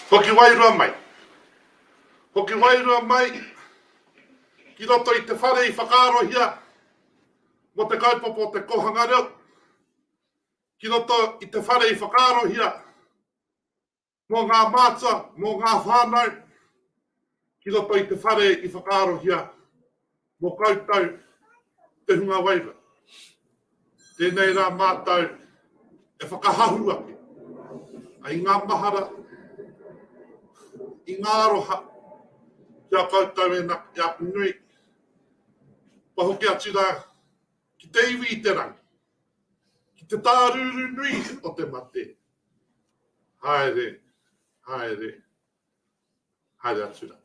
Hoki wairua mai. Hoki wairua mai ki roto i te whare i whakaarohia mō te kaupapa o te kōhanga reo, ki roto i te whare i whakaarohia mō ngā mātua, mō ngā whānau, ki roto i te whare i whakaarohia mō koutou te hunga wairua. Tēnei rā mātou e whakahahu ake i ngā mahara, i ngā aroha ki a koutou e na, e aku nui. Kua hoki atu rā ki te iwi i te rangi, ki te tārūrū nui o te mate. Haere, haere, haere atu rā.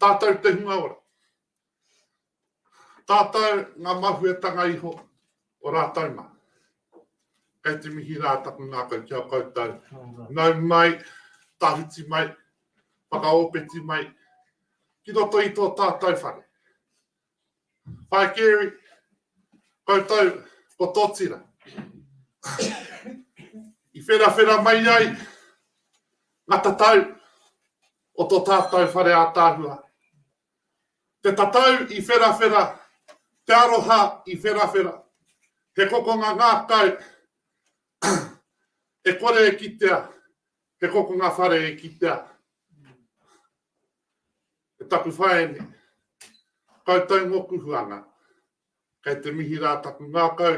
Tātou te hunga ora. Tātou ngā mahuetanga iho o rātou mā. Kei te mihi rā taku ngākau ki a koutou. Nau mai, tahuti mai, whakaōpeti mai, ki roto i tō tātou whare. Whae Kerry, koutou ko tō tira. I wherawhera mai ai ngā tatau o tō tātou whare ātaahua. Te tatau i wherawhera, te aroha i wherawhera, he kokonga ngākau e kore e kitea, he kokonga whare e kitea. E taku whaene, koutou ngoku huanga, kei te mihi rā taku ngākau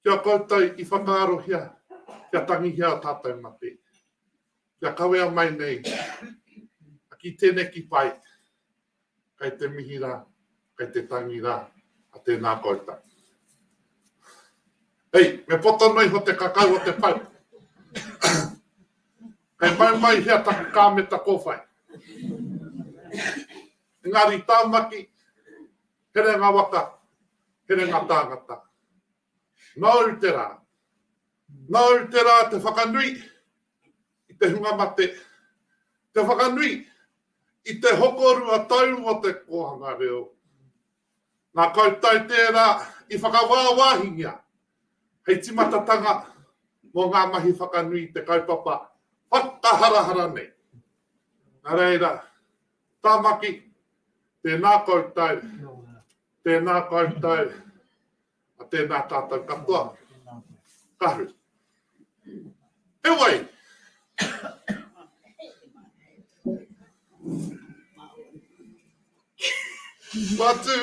ki a koutou i whakaarohia kia tangihia o tātou mate, kia kawea mai nei ki teneki pai, kei te mihi rā, kei te tangi rā, a tēnā koutou. Hei, me poto noa iho te kakau o te pau. Kei mau mai hea taku kāmeta kōwhai. Engari Tāmaki, herenga waka, herenga tāngata. Nōu te rā. Nōu te rā te whakanui i te hunga mate, te whakanui i te hokorua tau o te kōhanga reo. Nā koutou tērā i whakawāwāhingia hei timatatanga mō ngā mahi whakanui i te kaupapa whakaharahara nei. Nā reira, Tāmaki, tēnā koutou, tēnā koutou, a tēnā tātou katoa. Ka huri. Heoi! Kua tū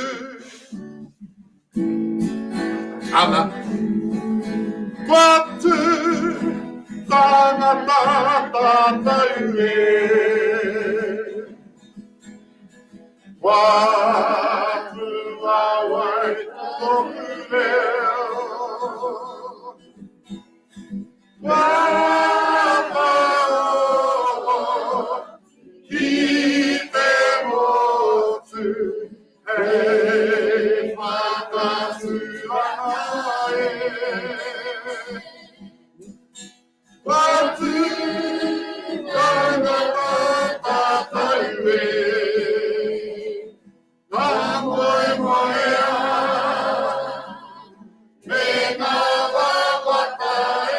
ana Kua tū tangata tātou e Kua puāwai tōku reo Kua whakaoho Ki te motu hei whakatūranga e. Kua tū tangata tātou e. Ngā moemoeā me ngā wawata e.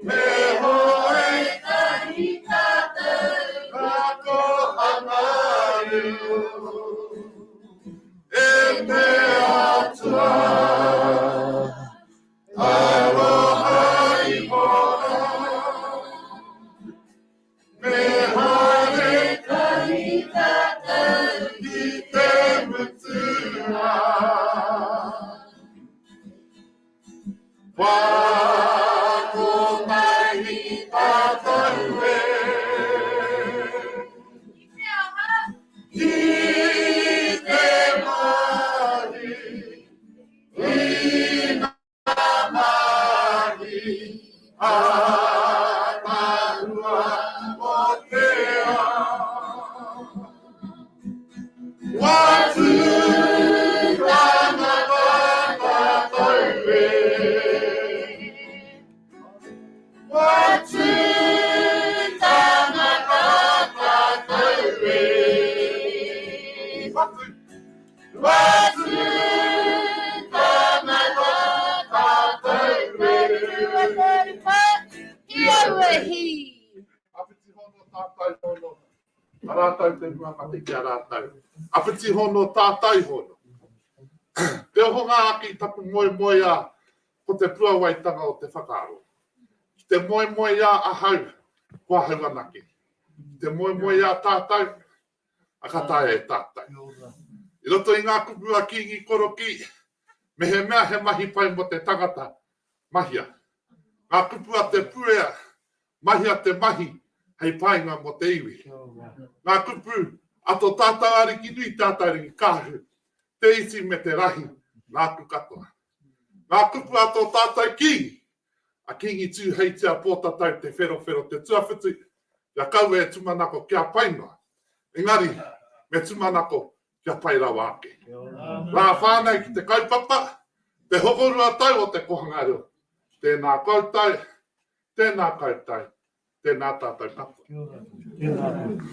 Me hoe tahi tātou ngā kōhanga reo e te Atua aroha iho rā. Me haere tahi tātou ki te mutunga. Wā kotahi tātou e. Ki te aha? Ki te mahi, i ngā mahi ātaahua o te ao. Wā tū tangata tātou e. Wā tū tangata tātou e. Wā tū. Wā tū tangata tātou e. Auahi! Apiti hono tātai hono. A rātou te mua mate ki a rātou. Apiti hono tātai hono. Te ohonga ake i taku moemoeā ko te puawaitanga o te whakaaro. Ki te moemoeā ahau, ko ahau anake. Ki te moemoeā tātou, a ka taea e tātou. I roto i ngā kupu a Kīngi Korokī, mehemea he mahi pai mō te tangata, mahia. Ngā kupu a Te Puea, mahia te mahi hei painga mō te iwi. Ngā kupu a tō tātou Ariki nui Te Atairangikaahu, te iti me te rahi, nāku katoa. Ngā kupu a tō tātou Kīngi, a Kīngi Tūheitia Pōtatau Te Wherowhero Te Tuawhitu, kia kaua e tūmanako kia pai noa, engari me tūmanako kia pai rawa ake. Rā whānau ki te kaupapa, te hokorua tau o te kohanga reo. Tēnā koutou, tēnā koutou, tēnā tātou katoa. Tēnā koutou.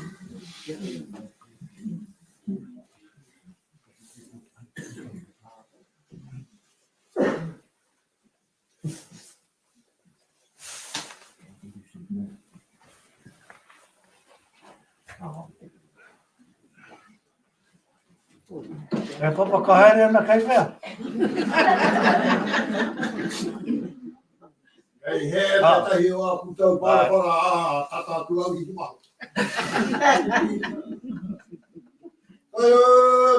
E papa ka haere ana kei whea? Hei hē tētahi o aku tau parapara, ā, tata atu au ki te maho. Ai,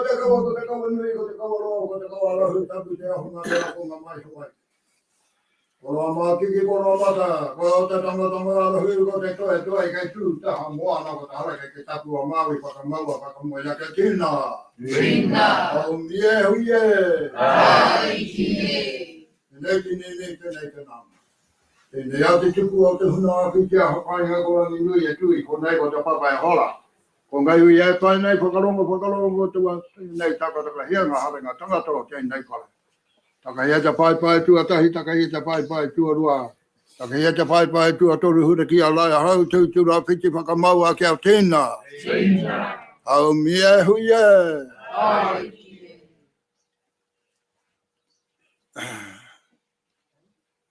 te kawa, ko te kawa nui, ko te kawa roa, ko te kawa rahu, tapu te ahunga, te akonga mai hoai. Ko roa mātiki, ko roa mata, ko te tangatanga rahu, ko te toe toe kei tū taha moana, ko te harake ki tapu a Māui, whakamaua, whakamoe ake, tīna! Tīna! Haumi e hui e! Ariki e! Tēnei te nēnei, tēnei te nāna. Tēnei au te tupu o te huna atu ki a Whakainga ko Ranginui e tū i konei ko te papa e hora. Ko ngai ui e tae nei whakarongo, whakarongo te wa, tēnei takatakahia ngā harenga tangata o tēnei whare. Takahia te paepae tuatahi, takahia te paepae tuarua, takahia te paepae tuatoru hura ki a lai ahau, tūturu a whiti whakamaua kia tēnā. Tēnā. Haumi e hui e. Ariki e.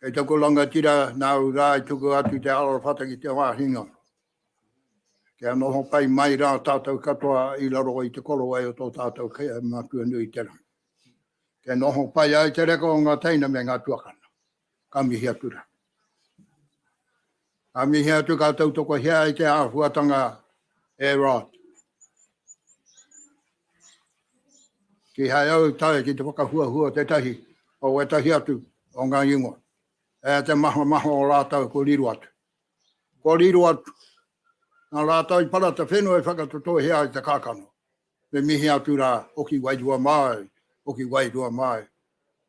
Kei taku rangatira nāu rā i tuku atu te arawhata ki te wāhinga. Kia noho pai mai rā tātou katoa i raro i te korowai o tō tātou Matua nui te rangi. Kia noho pai ai te reka o ngā teina me ngā tuakana. Ka mihi atu rā. Ka mihi atu ka tautokohia ai te āhuatanga e Rod. Kīhai au i taea ki te whakahuahua tētahi o wētahi atu o ngā ingoa. E te mahamaha o rātou ko riro atu. Ko riro atu. Nā rātou i para te whenua i whakatotohia ai te kākano. Me mihi atu rā, hoki wairua mai, hoki wairua mai,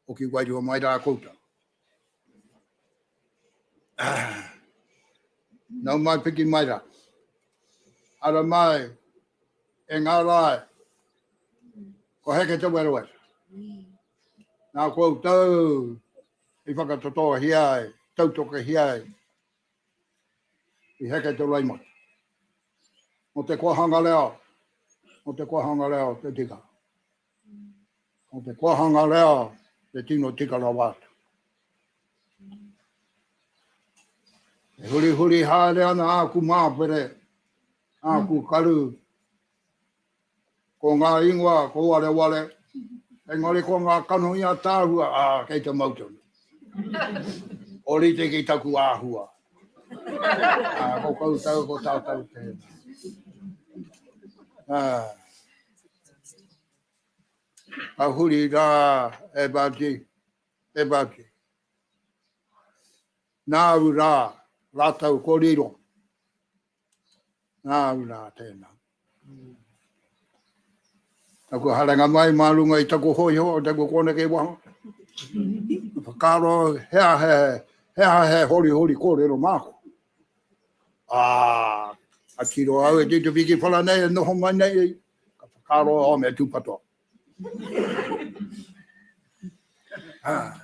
hoki wairua mai rā koutou. Nau mai piki mai rā. Ara mai e ngā rae, ko heke te werewere. Nā koutou i whakatotohia ai, tautokahia ai, i heke te roimata. Mo te kohanga reo, mo te kohanga reo te tika. Mo te kohanga reo te tino tika rawa atu. E hurihuri haere ana āku māpere, āku karu, ko ngā ingoa, ko wareware, engari ko ngā kanohi ātaahua, ā, kei te mau tonu. Orite ki taku āhua. Ā, ko koutou, ko tātou tēnā. Ā, ka huri rā e Bati, e Bati. Nāu rā, rātou ko riro. Nāu rā tēnā. Taku haerenga mai mā runga i taku hōiho, taku kōneke waho. Whakaaro, he aha he, he aha he horihori kōrero māku. Ā, ka tiro au e te wiki whara nei e noho mai nei, ka whakaaro, oh, me tūpato. Ā,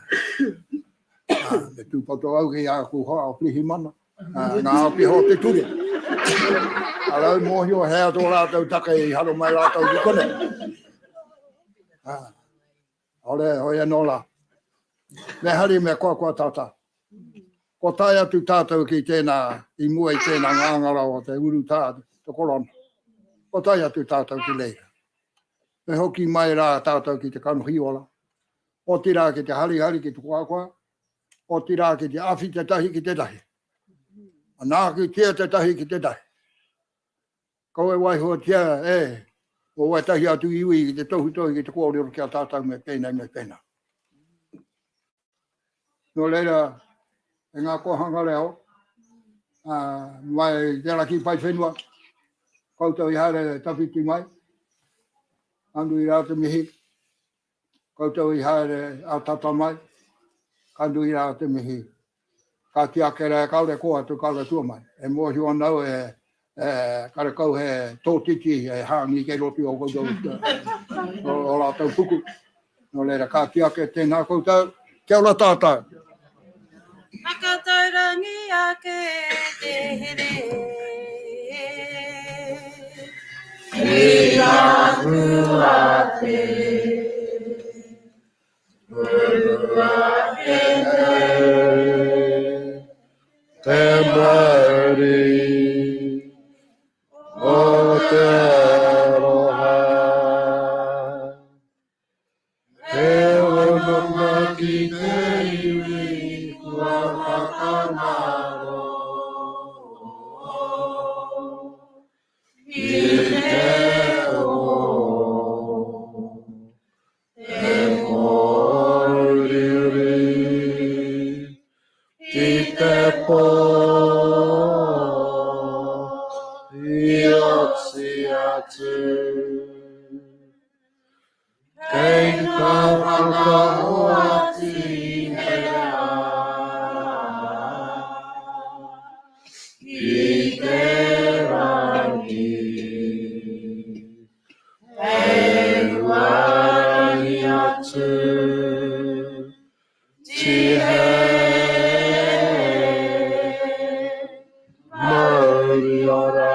ā, me tūpato au ki āku hoa o Pirihimana. Ngā āpiha o te ture. Arau mōhio hea tō rātou take i haro mai rātou ki konei. Ore, hoi anō rā. Me hari, me koakoa tātou. Kua tae atu tātou ki tēnā, i mua i tēnā ngāngara o te urutā, te korona. Kua tae atu tātou ki reira. Me hoki mai rā tātou ki te kanohi ora, otirā ki te harihari, ki te koakoa, otirā ki te awhi tētahi ki tētahi. Manaakitia tētahi ki tētahi. Kaua e waihotia e o wētahi atu iwi ki te tohutohu ki te kōrero ki a tātou me pēnei me pēnā. Nō reira, e ngā kōhanga reo, ā, mai te raki pai whenua, koutou i haere tawhiti mai, ka nui rā te mihi, koutou i haere ā-tata mai, ka nui rā te mihi. Ka kī ake rā, kāore kō atu, kāore tua mai. E mōhio ana au e, e, karekau he tōtiti, he hāngi kei roto i ō koutou, o, o rātou puku. Nō reira, ka kī ake, tēnā koutou, kia ora tātou. Whakataurangi ake te here. Ki aku ate. Puru ake nei. Te mauri o te aroha. He hononga ki te iwi kua whakangaro. I te pō. Te pōuriuri ki te pō i oti atu. Kei ka whakaoati he rā ki te rangi. Hei huarahi atu Tihei mauri ora.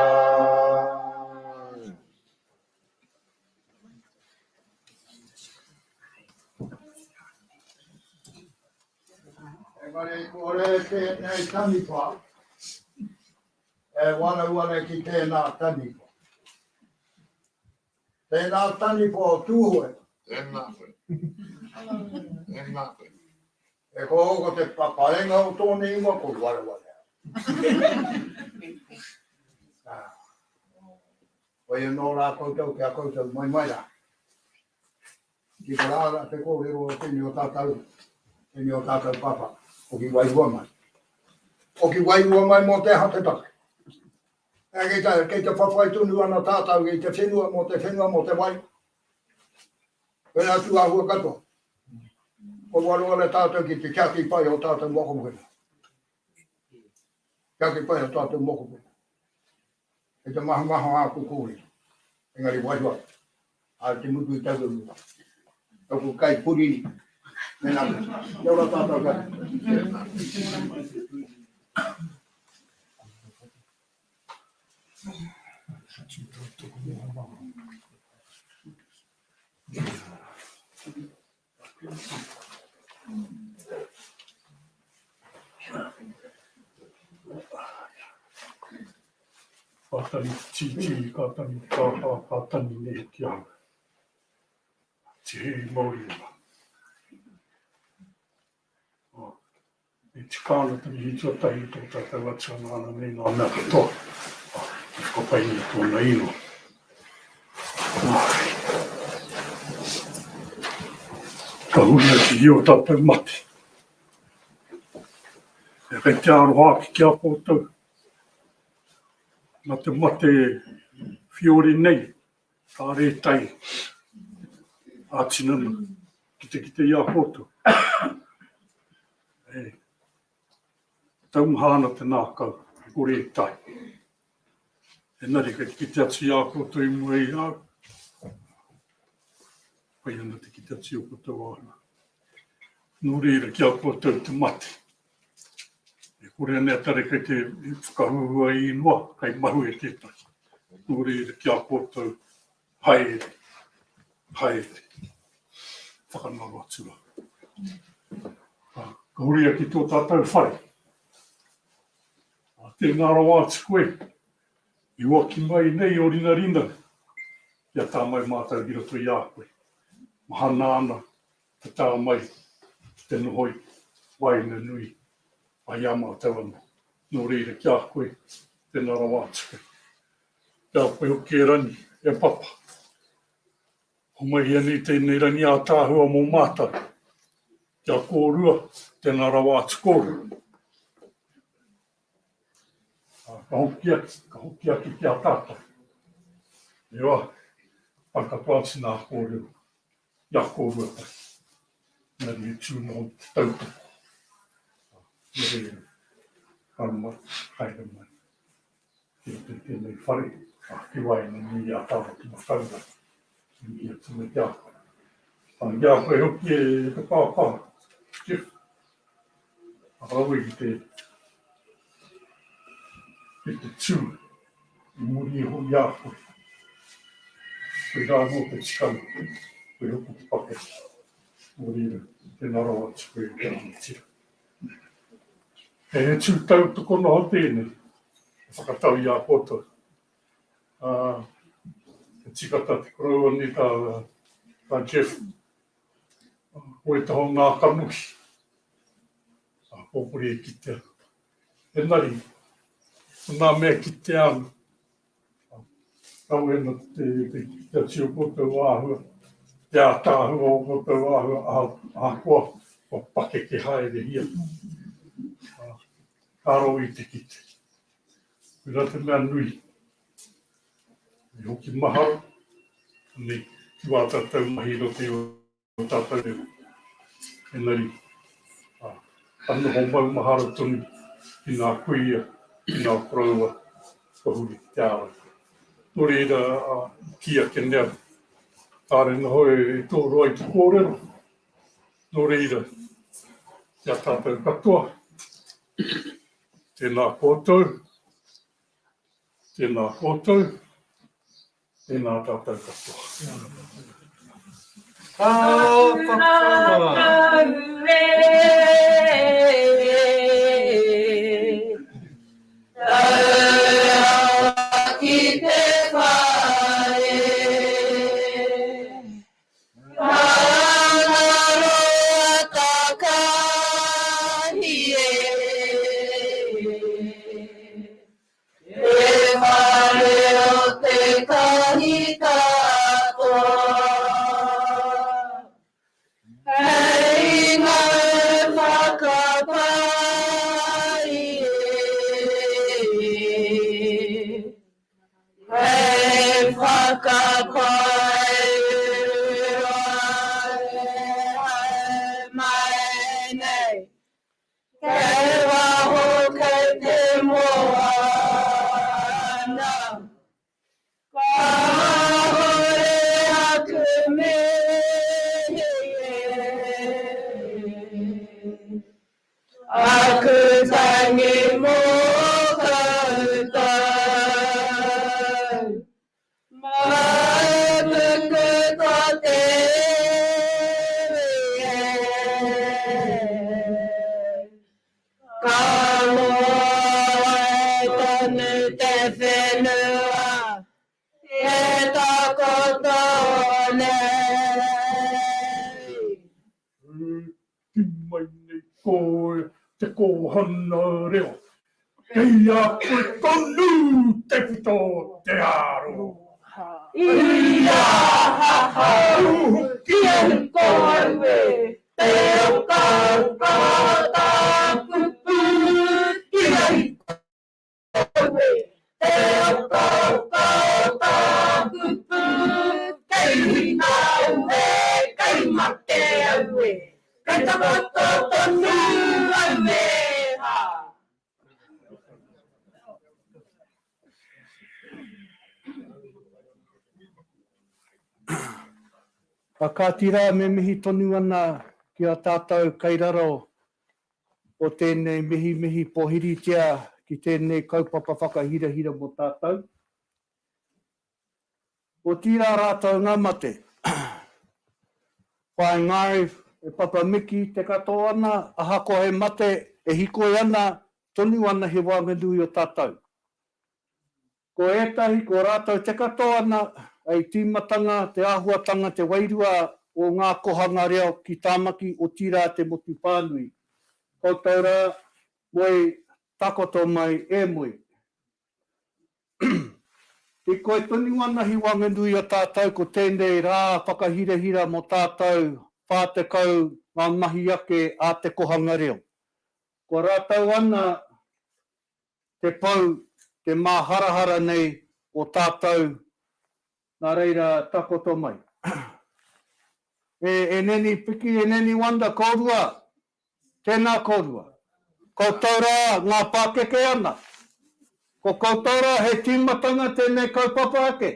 Engari kore tēnei taniwha e wareware ki tēnā taniwha. Tēnā taniwha o Tūhoe. Tēnā koe. Tēnā koe. E koa ko te papaenga o tōna ingoa ko wareware. Koia nō rā koutou ki a koutou mai mai rā. Ki te rā te kōrero o tēnei o tātou, tēnei o tātou papa, o ki wairua mai. O ki wairua mai mō te aha te take. E, kei te, kei te whawhai tonu ana tātou i te whenua, mō te whenua, mō te wai. Wera atu āhua katoa. Ko wareware tātou ki te tiaki pai o tātou mokopuna. Tiaki pai o tātou mokopuna. Kei te mahamaha āku kōrero, engari waiho ake, ā, te mutu i taua mua. Taku kai puriri, mēnā koe. Kia ora tātou katoa. Ka tangi te tītī, ka tangi te kākā, ka tangi nei ki ahau. Tihei mauri ora. E tika ana te mihi tuatahi i tō tātou Atua nāna nei ngā mea katoa i whakapaingia tōna ingoa. Ka huri atu i ō tātou mate. E kei te aroha ake ki a koutou, nā te mate whiori nei, ka rētai ā-tinana ki te kite i a koutou. E taumaha ana te ngākau, e kore e tae. Engari kei te kite atu i a koutou i mua i a au, pai ana te kite atu i o koutou āhua. Nō reira, ki a koutou te mate. E kore ana e tare kei te whakahuahua i noa, kei mahue tētahi. Nō reira, ki a koutou, haere, haere, whakanaro atu rā. Ka huri ki tō tātou whare. Tēnā rawa atu koe, i waki mai nei o rinarina kia tā mai mātou ki roto i a koe. Mahana ana te tā mai ki te noho i waenganui ai a mātou anō. Nō reira ki a koe, tēnā rawa atu koe. Ki a koe hoki e Rangi, e Papa. Homai anei tēnei rangi ātaahua mō mātou. Kia kōrua, tēnā rawa atu kōrua. Ka hoki atu, ka hoki atu ki a tātou. Ewa, pai katoa atu nā kōrero i a kōrua tahi. Engari e tū noho te tautoko. Nō reira, haere mai, haere mai. Ki roto i tēnei whare, ā, ki waenganui i a Tāmaki Makaurau. E mihi atu nei ki a koe. Ā, ki a koe hoki e te pāpā, Jeff. Rawe ki te, ki te tū i muri iho i a koe. Koe rā anō te tikanga, koe hoki te pakeke. Nō reira, tēnā rawa atu koe e te rangatira. He tū tautoko noho tēnei e whakatau i a koutou. Ā, he tika tā te koroua nei tā, tā Jeff, ko ētahi o ngā kanohi, ā, kōkori e kitea. Engari, ko ngā mea kitea ana, Kawe ana te, te, te ati o koutou āhua, te ātaahua o koutou āhua, ahakoa kua pakeke haerehia. Ka roa i te kite. Koirā te mea nui. I hoki mahara, nei, ki wā tātou mahi i roto i o tātou reo. Engari, ka noho maumahara tonu ki ngā kuia, ki ngā koroua kua huri ki te ārai. Nō reira, kī ake nei au, kāre noho e tōroa i te kōrero. Nō reira, ki a tātou katoa, tēnā koutou, tēnā koutou, Tēnā tātou katoa. Ka whakawā. Ki te whare. Ka takahi e. Te whare o te kahikatoa. Hei ngau whakapai e. Hei whakapai ua mai nei. Kei waho kei te moana. Kāore aku mihi e. Aku tangi mō koutou. Maupuku ko te iwi e. Ka moe tonu te whenua e takoto nei. E kī mai nei koe te kōhanga reo, kei a koe tonu te pito te aro. I ahau ki ko au e, te okaoka o tāku pū, ki ko au e, te okaoka o tāku pū, kei hina au e, kei mate au e, kei takoto tonu au e, ha. A kāti rā me mihi tonu ana ki a tātou kei raro o tēnei mihimihi pohiritia ki tēnei kaupapa whakahirahira mō tātou. Otirā rātou ngā mate. Whāinga ai e Papa Miki te katoa ana, ahakoa he mate e hikoi ana. tonu ana he waenganui o tātou. Ko ētahi, ko rātou te katoa ana, hei tīmatanga te āhuatanga, te wairua o ngā kohanga reo ki Tāmaki, otirā te motu whānui. Koutou rā, moe takoto mai e moe. Hikoi tonu ana hi waenganui a tātou ko tēnei rā whakahirahira mō tātou 40 ngā mahi ake a te kohanga reo. Ko rātou ana te pou, te māharahara nei o tātou, nā reira takoto mai. E, e Neni Piki, e Neni Wanda, kōrua, tēnā kōrua. Koutou rā ngā pākeke ana. Ko koutou rā he tīmatanga tēnei kaupapa ake.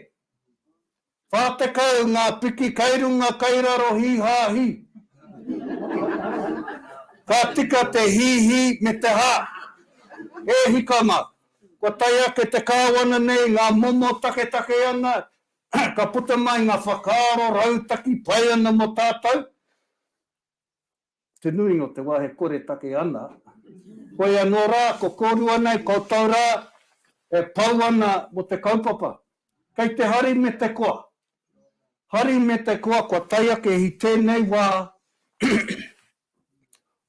40 ngā piki kai runga kai raro hī hā hī. Ka tika te hī hī me te hā. E hika mā, kua tae ake te kāwana nei ngā momo taketake ana, ka puta mai ngā whakaaro rautaki pai ana mō tātou, Te nuinga o te wā he koretake ana. Hoi anō rā, ko kōrua nei, koutou rā, e pau ana mō te kaupapa. Kei te hari me te koa. Hari me te koa kua tae ake i tēnei wā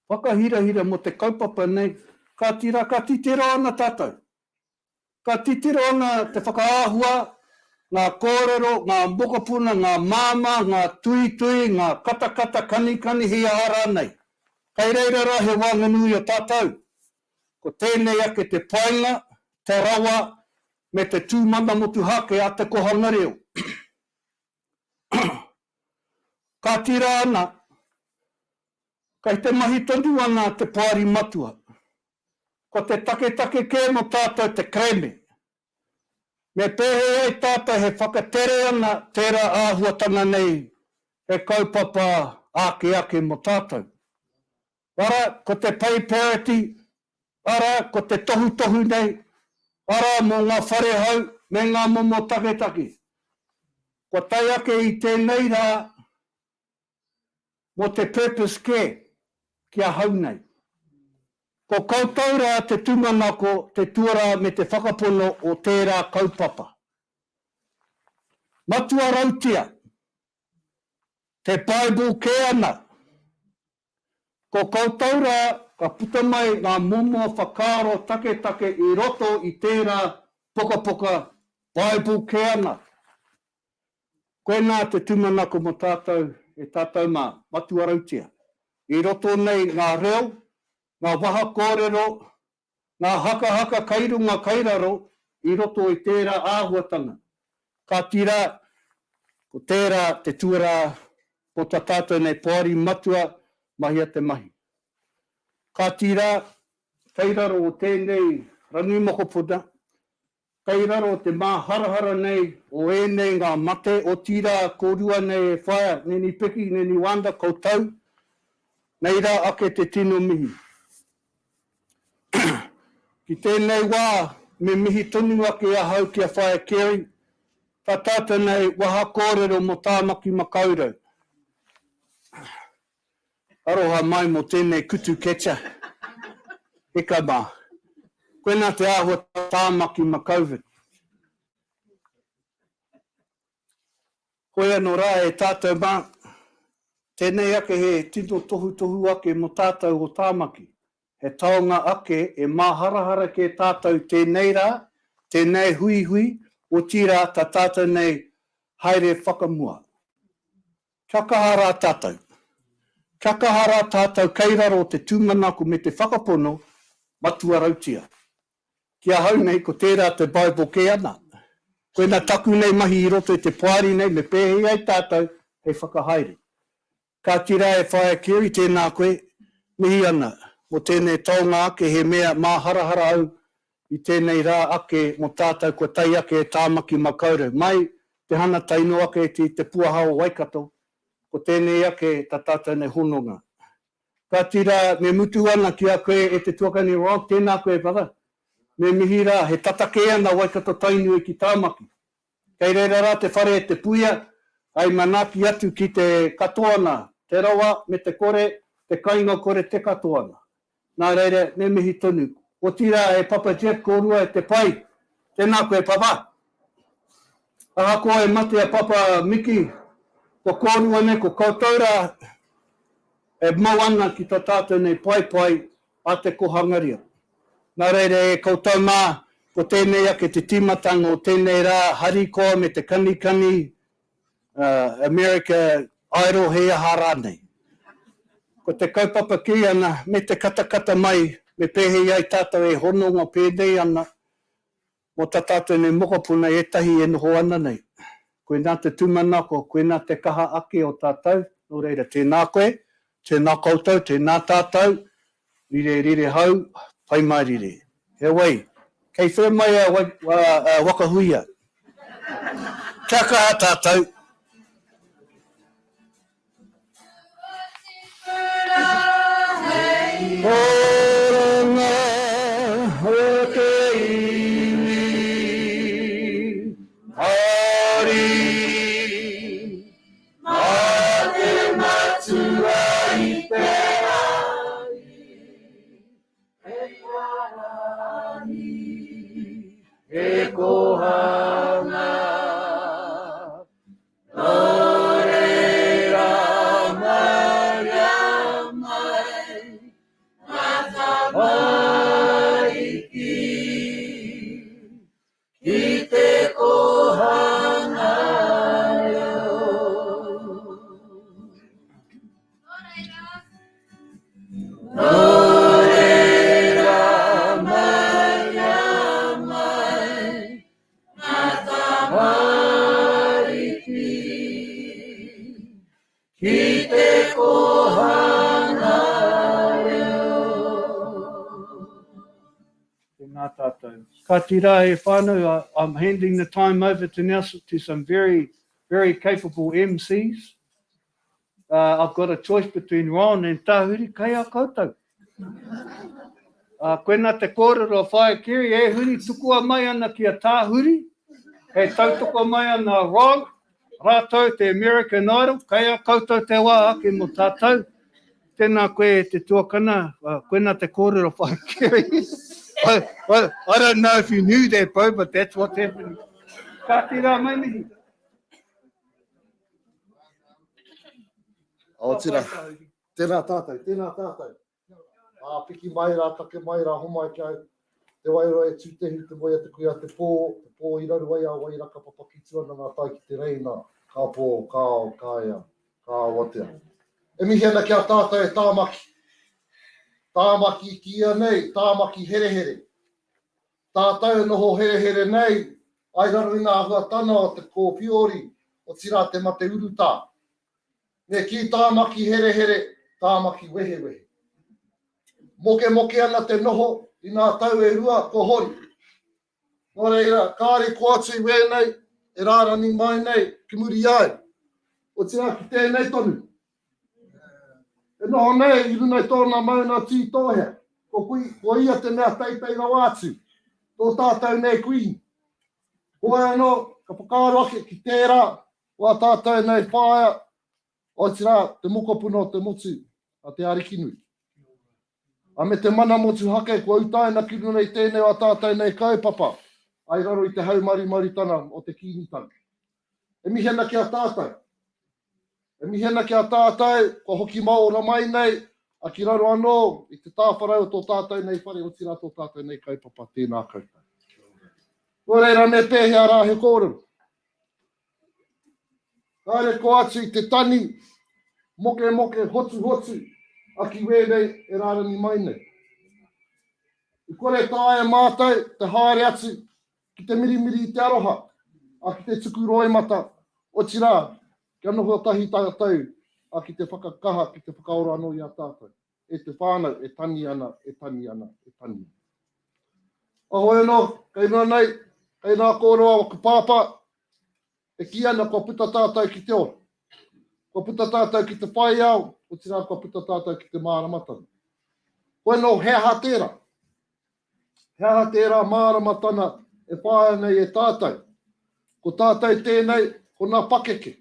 whakahirahira mō te kaupapa nei, kāti rā ka titiro ana tātou. Ka titiro ana te whakaahua, ngā kōrero, ngā mokopuna, ngā māmā, ngā tuitui, ngā katakata, kanikani, he aha rānei. Kei reira rā he waenganui o tātou. Ko tēnei ake te painga, te rawa, me te tū mana motuhake a te kohanga reo. Ka tira ana, kei te mahi tonu ana te Poari Matua. Ko te taketake kē mō tātou te kerēme. Me pēhei ai tātou he whakatere ana tērā āhuatanga nei he kaupapa ake ake mō tātou. Ara, ko te pay parity, ara, ko te tohutohu nei, ara mō ngā whare hou me ngā momo taketake. Kua tae ake i tēnei rā Mō te purpose kē, ki ahau nei. Ko koutou rā te tūmanako, te tuarā me te whakapono o tērā kaupapa. Matua rautia, te Bible kē ana. Ko koutou rā ka puta mai ngā momo whakaaro taketake i roto i tērā pukapuka Bible kē ana. Koinā te tūmanako mō tātou e tātou mā, matua rautia. I roto nei ngā reo, ngā waha kōrero, ngā hakahaka kai runga kai raro i roto i tērā āhuatanga. Kāti rā, ko tērā te tuarā mō tā tātou nei poari matua mahia te mahi. Kāti rā, kei raro o tēnei rangi mokopuna, Kei raro te māharahara nei o ēnei ngā mate, otirā kōrua nei e whaea, Neni Piki, Neni Wanda, koutou, nei rā ake te tino mihi. Ki tēnei wā, me mihi tonu ake ahau ki a Whaea Kerry, tā tātou nei waha kōrero mō Tāmaki Makaurau. Aroha mai mō tēnei kutu catcher. Heka mā. Koinā te āhua Tāmaki Makaurau. Hoi anō rā e tātou mā, tēnei ake he tino tohutohu ake mō tātou o Tāmaki. He taonga ake e māharahara kē tātou tēnei rā, tēnei huihui, otirā tā tātou nei haere whakamua. Kia kaha rā tātou. Kia kaha rā tātou kei raro te tūmanako me te whakapono matua rautia. Ki ahau nei ko tērā te Bible kē ana. Koina taku nei mahi i roto i te poari nei me pēhei ai tātou hei whakahaere. Kāti rā e Whaea Kerry tēnā koe, mihi ana mō tēnei taonga ake he mea māharahara au I tēnei rā ake mō tātou kua tae ake e Tāmaki Makaurau mai te hana taino ake ti te puaha o Waikato, ko tēnei ake ta tātou nei hononga. Kāti rā, me mutu ana ki a koe e te tuakani Rob, tēnā koe brother. Me mihi rā, he tata kē ana Waikato Tainui ki Tāmaki. Kei reira rā te whare e te puia, hai manaaki atu ki te katoa ana, te rawa me te kore, te kainga kore te katoa ana. Nā reira, me mihi tonu. Otirā e Papa Jeff kōrua e te pai. Tēnā koe Papa. Ahakoa e mate a Papa Miki, ko kōrua nei, ko koutou rā e mau ana ki tā tātou nei paepae a te kohangaria. Nā reira e koutou mā, ko tēnei ake te tīmatanga o tēnei rā harikoa me te kanikani, America Idol he aha rānei. Ko te kaupapa kī ana, me te katakata mai, me pēhei ai tātou e hononga pēnei ana mō tā tātou nei mokopuna ētahi e noho ana nei. Koinā te tūmanako, koinā te kaha ake o tātou, nō reira tēnā koe, tēnā koutou, tēnā tātou, Rire, rire hau, pai mārire. Heoi, kei whea mai a Waka Huia? Kia kaha tātou! Oranga o te iwi Māori. Mā te Matua i te rangi, he wāhi, he kohanga. Nō reira mauria mai ngā tamariki. Ki te kōhanga reo. Nō reira mauria mai ngā tamariki. Ki te kōhanga reo. Tēnā tātou. Kāti rā e whānau, I'm handing the time over to now to some very, very capable MCs. Uh, I've got a choice between Ron and Tahuri, kei a koutou. Uh, koina te kōrero a Whaea Kerry, e huri tukua mai ana ki a Tahuri, e tautoko mai ana a Ron, Rātou te American Idol, kei a koutou te wā ake mō tātou. Tēnā koe e te tuakana, koina te kōrero whai Kerry. I, I, I don't know if you knew that, bro, but that's what's happening. Ka tērā mai mihi. Aotira. Tēnā tātou, tēnā tātou. Ā, piki mai rā, take mai rā, homai ki au. Te wairua e tūtehu, te moe a te kuia te pō, te pō i raru ai a Wairaka papakitu ana ngā tai ki te reina, ka pō, ka ao, ka ea, ka awatea. E mihi ana ki a tātou e Tāmaki. Tāmaki i kīia nei, Tāmaki herehere. Tātou e noho herehere nei, ai raro i ngā āhuatana o te kōwhiori, otirā te mate urutā. Me kī Tāmaki herehere, Tāmaki wehewehe. Mokemoke ana te noho i ngā tau e rua kua hori. Nō reira, kāre i kō atu i wēnei e rārani mai nei ki muri i a au. Otirā ki tēnei tonu. E noho nei i runga i tōna mauna tītōhea. Ko, kui, ko ia te mea teitei rawa atu. Tō tātou nei Queen. Hoi anō, ka whakaaro ake ki tērā o ā tātou nei whaea, otirā, te mokopuna o te motu, a Te Arikinui. A me te mana motuhake kua utaina ki runga i tēnei o ā tātou nei kaupapa, ai raro i te haumarumarutanga o te Kīngitanga. E mihi ana ki a tātou. E mihi ana ki a tātou, kua hoki maora mai nei, a ki raro anō i te tāwharau o tō tātou nei whare, otirā tō tātou nei kaupapa, tēnā koutou. Nō reira, me pēhea rā he kōrero? Haere ko atu i te tani, mokemoke, hotuhotu, a ki wēnei e rārangi mai nei. I kore taea mātou te haere atu ki te mirimiri i te aroha, a ki te tuku roimata, otirā, kia noho tahi tātou, a ki te whakakaha, ki te whakaora anō i a tātou. E te whānau, e tani ana, e tani ana, e tani ana. Ahoi anō, kei runga nei, kei nā kōrero a waku pāpā, e kī ana kua puta tātou ki te ora. Kua puta tātou ki te whai ao, otirā kua puta tātou ki te māramatanga. Hoi anō, he aha tērā? He aha tērā māramatanga e whāia nei e tātou? Ko tātou tēnei, ko nā pakeke,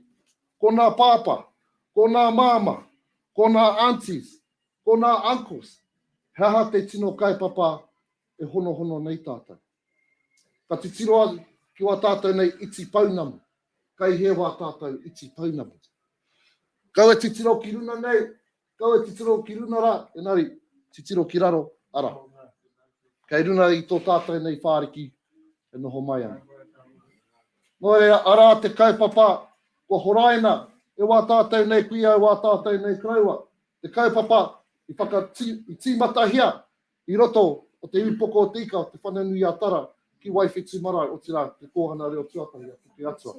ko nā pāpā, ko nā māmā, ko nā aunties, ko nā uncles. He aha te tino kaupapa? e honohono nei tātou. Ka titiro ki wā tātou nei iti pounamu. Kei hea wā tātou iti pounamu? Kaua titiro ki runa nei, kaua titiro ki runa rā, engari titiro ki raro, ara. Kei runa i tō tātou nei whāriki e noho mai ana. Nō reira, arā te kaupapa kua horaina e wā tātou nei kuia, e wā tātou nei koroua. Te kaupapa i whakati, i tīmatahia i roto o te Ūpoko o te Ika o Te Whanganui-a-Tara ki Waiwhetū Marae, otirā, te kōhanga reo tuatahi a Puke Atua.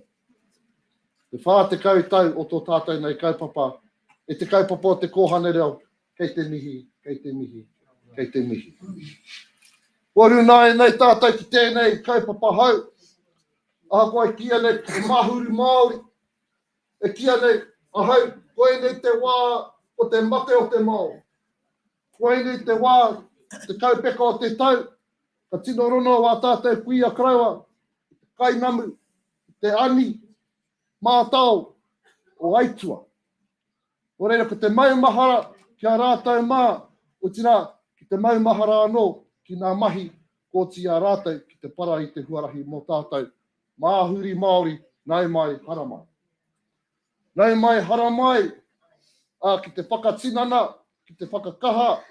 Te 40 tau o tō tātou nei kaupapa, e te kaupapa o te kōhanga reo, kei te mihi, kei te mihi, kei te mihi. Kua rūnāia nei tātou ki tēnei kaupapa hou, ahakoa e kīia nei ko te Mahuru Māori, e kīia nei ahau, koinei te wā o te mate o te Māori. Koinei te wā, te kaupeka o te tau, ka tino rono wā tātou kuia karaua, i te kainamu, i te ani, mātao o Aitua. Nō reira, ko te maumahara ki a rātou mā, otirā, ki te maumahara anō ki ngā mahi kua oti i a rātou ki te para i te huarahi mō tātou, māhuri Māori, nau mai, haramai. Nau mai, haramai, ā, ki te whakatinana, ki te whakakaha,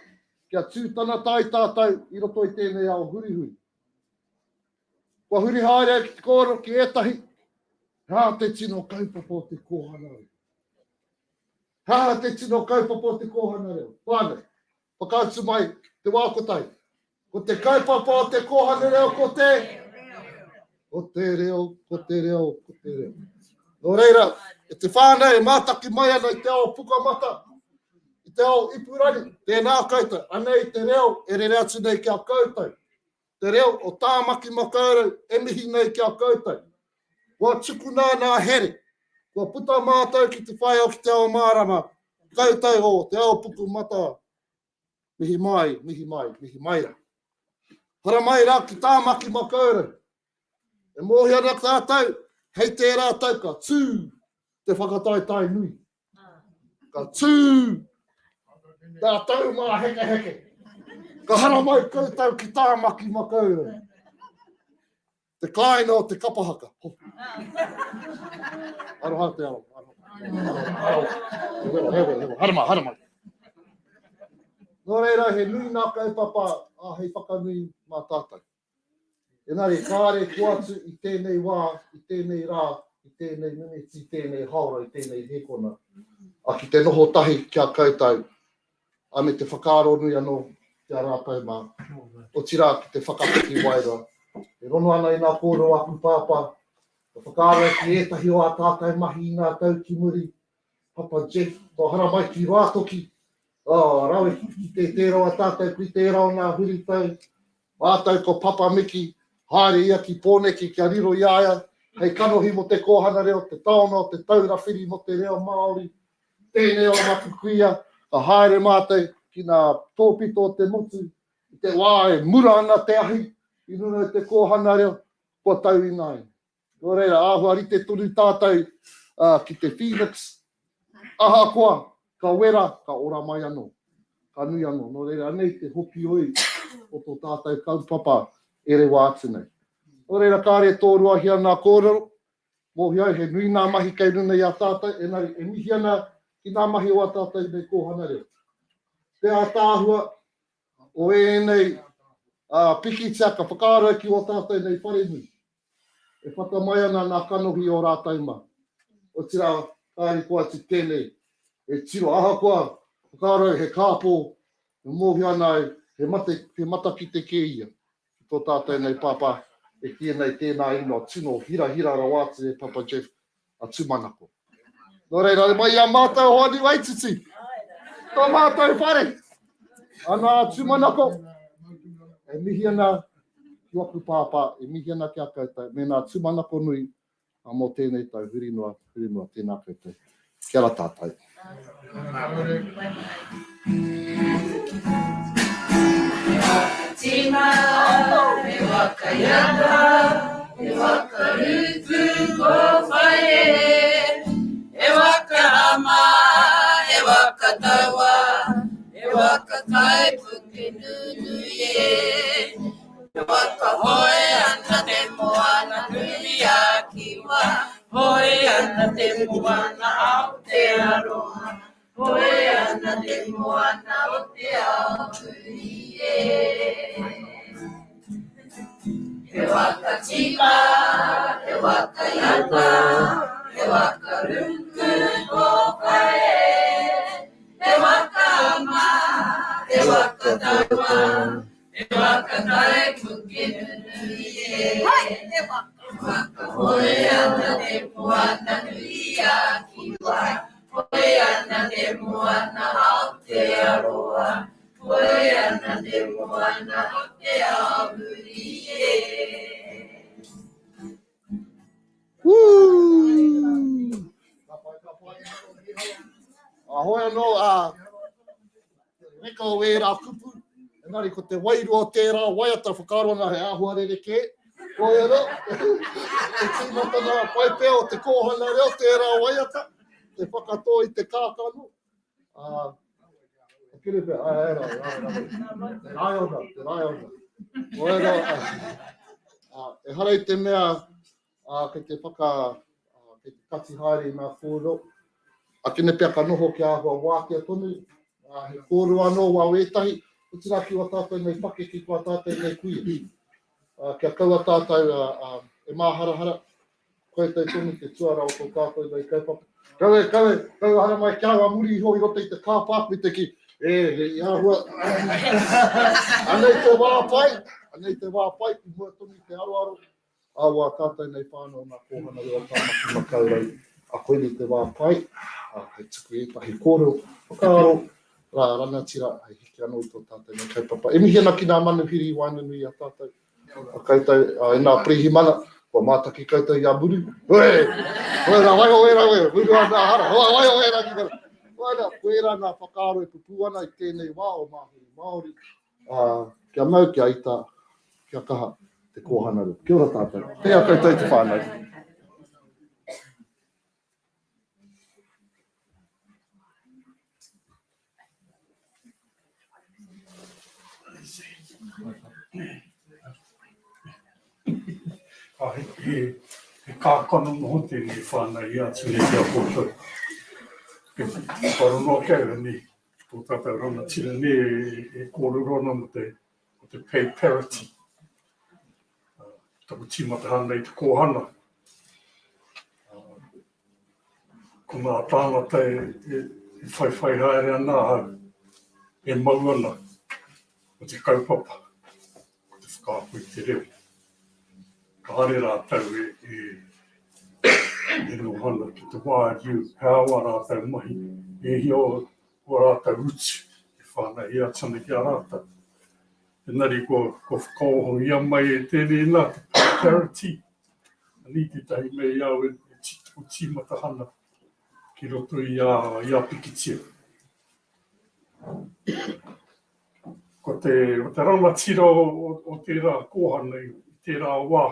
kia tū tangata ai tātou i roto i tēnei ao hurihuri. Kua huri haere au ki te kōrero ki ētahi, he aha te tino kaupapa o te kōhanga reo? He aha te tino kaupapa o te kōhanga reo? Whānau, whakaatu mai te wā kotahi. Ko te kaupapa o te kōhanga reo ko te? Ko te reo, ko te reo, ko te reo. Nō reira, e te whānau e mātaki mai ana i te ao pukamata, i te ao ipurangi, tēnā koutou, anei te reo e rere atu nei ki a koutou. Te reo o Tāmaki Makaurau e mihi nei ki a koutou. Kua tukuna nā here, kua puta mātou ki te whai ao ki te ao mārama, koutou o te ao puku mata, mihi mai, mihi mai, mihi mai rā. Haramai rā ki Tāmaki Makaurau. E mōhio ana tātou, hei tērā tau ka tū te whakataetae nui. Ka tū ngā tau māhekeheke. Ka haramai koutou ki Tāmaki Makaurau. Te kāinga o te kapa haka. Aroha te aroha. Aroha. Haramai, haramai. Nō reira, he nui ngā kaupapa a hei whakanui mā tātou. Engari, kāre kua atu i tēnei wā, i tēnei rā, i tēnei miniti, i tēnei haora, i tēnei hēkona, a ki te noho tahi ki a koutou, a me te whakaaro nui anō ki a rātou mā, otirā ki te whakapiki wairua. E rono ana i ngā kōrero a aku pāpā, ka whakaaro ki ētahi o ā tātou mahi i ngā tau ki muri, Papa Jeff, kua haramai ki Rātoki, oh, rawe ki te tērā o tātou, ki tērā o ngā huritau, mātou ko Papa Miki, haere ia ki Pōneke kia riro i a ia, hei kanohi mō te kōhanga reo, te taona o te taura whiri mō te reo Māori, tēnei o maku kuia, ka haere mātou ki ngā tōpito o te motu, i te wā e mura ana te ahi i runga i te kōhanga reo, kua tau ināianei. Nō reira, āhua rite tonu tātou ki te Phoenix, ahakoa ka wera, ka ora mai anō, ka nui anō. Nō reira, anei te hokioi o tō tātou kaupapa e rewa atu nei. Nō reira, kāre e tōruahia ngā kōrero, mōhio au he nui ngā mahi kei runga i a tātou, engari e mihi ana ki ngā mahi o ā tātou nei kōhanga reo. Te ātaahua o ēnei pikitia ka whakaaro ki ō tātou nei wharenui. E whata mai ana ngā kanohi o rātou mā. Otirā, kāre koa atu tēnei e tiro, ahakoa whakaaro he kāpō, e mōhio ana au, he mate, he matakite kē ia ki tō tātou nei pāpā e kīia nei tēnā ingoa tino hirahira rawa atu e Papa Jeff a Tūmanako. Nō reira, mai i a mātou Hoani Waititi, tō mātou whare, ana a Tūmanako, e mihi ana ki waku pāpā, e mihi ana ki a koutou, me nā tūmanako nui a mō tēnei tau, huri noa, huri noa, tēnā koutou. Kia ora tātou. He waka tima, he waka iata, he waka ruku ko Wharehere. He waka ama, he waka taua, he waka kaipuke nunui e. Waka hoe ana te moana nui a Kiwa, hoe ana te moana Aotearoa, hoe ana te moana o te ao nui e. He waka tima, he waka iata, he waka ruku kōwhai e. He waka ama, he waka taua, He waka tae puke nunui e. He waka hoe ana te moana nui a Kiwa, hoe ana te moana Aotearoa, hoe ana te moana o te ao huri e. Woo! A hoi anō, a reka o ērā kupu, engari ko te wairua o tērā waiata whakaaro ana he āhua rerekē. Hoi anō, te tīmatanga pai pea o te kōhanga reo tērā waiata, te whakatō i te kākano. Ā, kere pea, ai, ai, ai, ai, ai, te raiona, te raiona. Hoi anō, ā, ehara i te mea, ā, kei te whaka, ā, kei te kati haere i ngā kōrero. Akene pea ka noho kia āhua wātea tonu, ā, he kōrero anō wā wētahi, otirā ki wā tātou nei pakeke, ki wā tātou nei kuia. Ā, kia kaua tātou, ā, ā, e māharahara, koutou tonu te tuara o tō tātou nei kaupapa. Kaua, kaua, kaua haramai ki au a muri iho i roto i te car park me te kī, e, he āhua, anei te wā pai, anei te wā pai, i mua tonu i te aroaro, a wā tātou nei whānau nā Kōhanga Reo Tāmaki Makaurau, a koinei te wā pai, a, hei tuku ētahi kōrero, whakaaro, rā rangatira, hei hiki anō i tō tātou nei kaupapa. E mihi ana ki ngā manuhiri i waenganui i a tātou, a koutou, a, e nā pirihimana, kua mātaki koutou i a Muru. Hoi! Hoi rā, waiho ērā, wai, muru ana hara, hoi, waiho ērā ki kara. Koina, koirā ngā whakaaro e pupū ana i tēnei wā o Māhuri Māori, Ā, kia mau, kia ita, kia kaha te kōhanga reo. Kia ora tātou. Tēnā koutou te whānau. He, he, he kākano noho tēnei whānau i atu nei ki a koutou. He whakarono ake au, nei, Tō tātou rangatira nē e kōrero ana mō te, mō te pay parity. Uh, taku tīmatahanga i te kōhanga. Uh, ko ngā tāngata e, e, e whaiwhai haere ana ahau, e mau ana ko te kaupapa, ko te whakaako i te reo. Kāre rātou e, e, e noho ana ki te wāriu, he aha wā rātou mahi, e hia o, o rātou utu e whānauhia atu ana ki a rātou. Engari kua, kua whakaohongia mai e tēnei nā te parity, ani tētahi mea i au e, e tīmata hana ki roto i a, i a pikitia. Ko te, ko te rangatira o, o, o tērā kōhanga i tērā wā,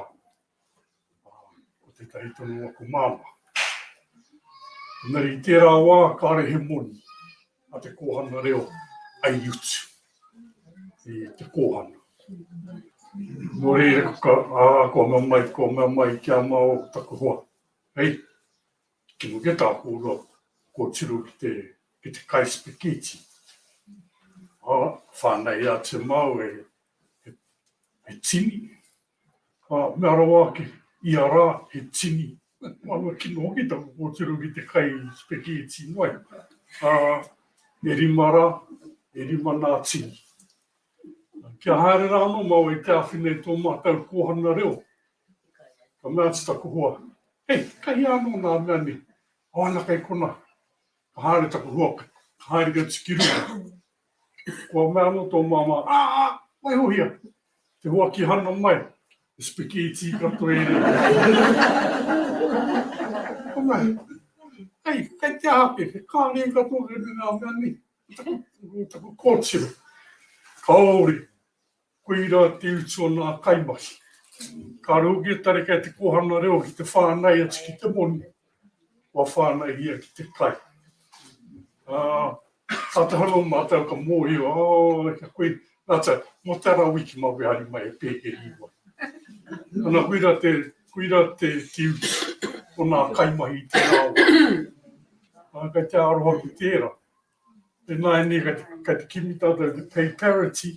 ko tētahi tonu aku māmā. Engari i tērā wā, kāre he moni a te kōhanga reo ai utu i te kōhanga. Nō reira, ka, ā, kua mea mai, kua mea mai ki a māua ko taku hoa, hei, Kino ke tā kōrua kōtiro ki te, ki te kai spaghetti. Ā, whānei atu māu e, he, he tini. Ā, mea rawa ake, ia rā, he tini. Māua kino hoki taku kōtiro ki te kai spaghetti noa iho. Ā, e rima rā, e rima nā tini. Kia haere rā anō māua i te āwhina i tō mātou kōhanga reo. Ka mea atu taku hoa, Hei, kei hea anō nā mea nei? O ana kei kona. Ka haere taku hoa, ka haere atu ki runga. Kua mea anō tō māmā, Ā, ā, waihohia! Te hoa ki hana mai, he spaghetti katoa ērā. Ka mea, Hei, kei te aha koe? He kāre katoa kei ngā mea nei. Taku, taku kōtiro. Kāore, koirā te utu o nā kaimahi. Kāore hoki e tareka e te kōhanga reo ki te whāngai atu ki te moni, kua whāngaihia ki te kai. Ā, kātahi anō mātou ka mōhio, ā, kia koe, Nā mō tērā wiki mā we hari mai e pēkeri i wai. Ana koira te, koira te te utu o nā kaimahi i tērā wā. Ā, kei te aroha ki tērā. Ināianei kei te, kei te kimi tātou i te pay parity,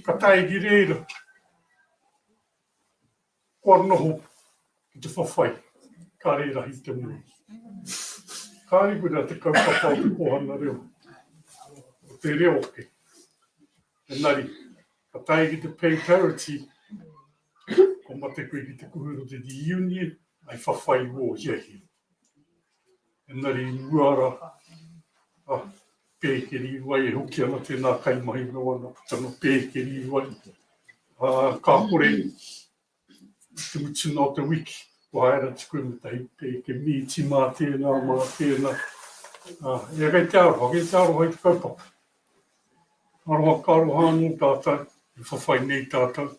ka tae ki reira, kua noho ki te whawhai, kāre i rahi te moni. Kāre koira te kaupapa o te kōhanga reo, o te reo ake. Engari, ka tae ki te pay parity, kua mate koe ki te kuhu roto i te union, ai whawhai i wō hiahia. Engari i mua rā, ah, pēkeri i wai e hoki ana tēnā kaimahi me wana putanga pēkeri i wai. Ā, ka kore i te mutunga o te wiki, kua haere atu koe me tahi pēke mīti mā tēnā, mā tēnā. Ā, e kei te aroha, kei te aroha i te kaupapa. Aroha ka aroha anō tātou, e whawhai nei tātou.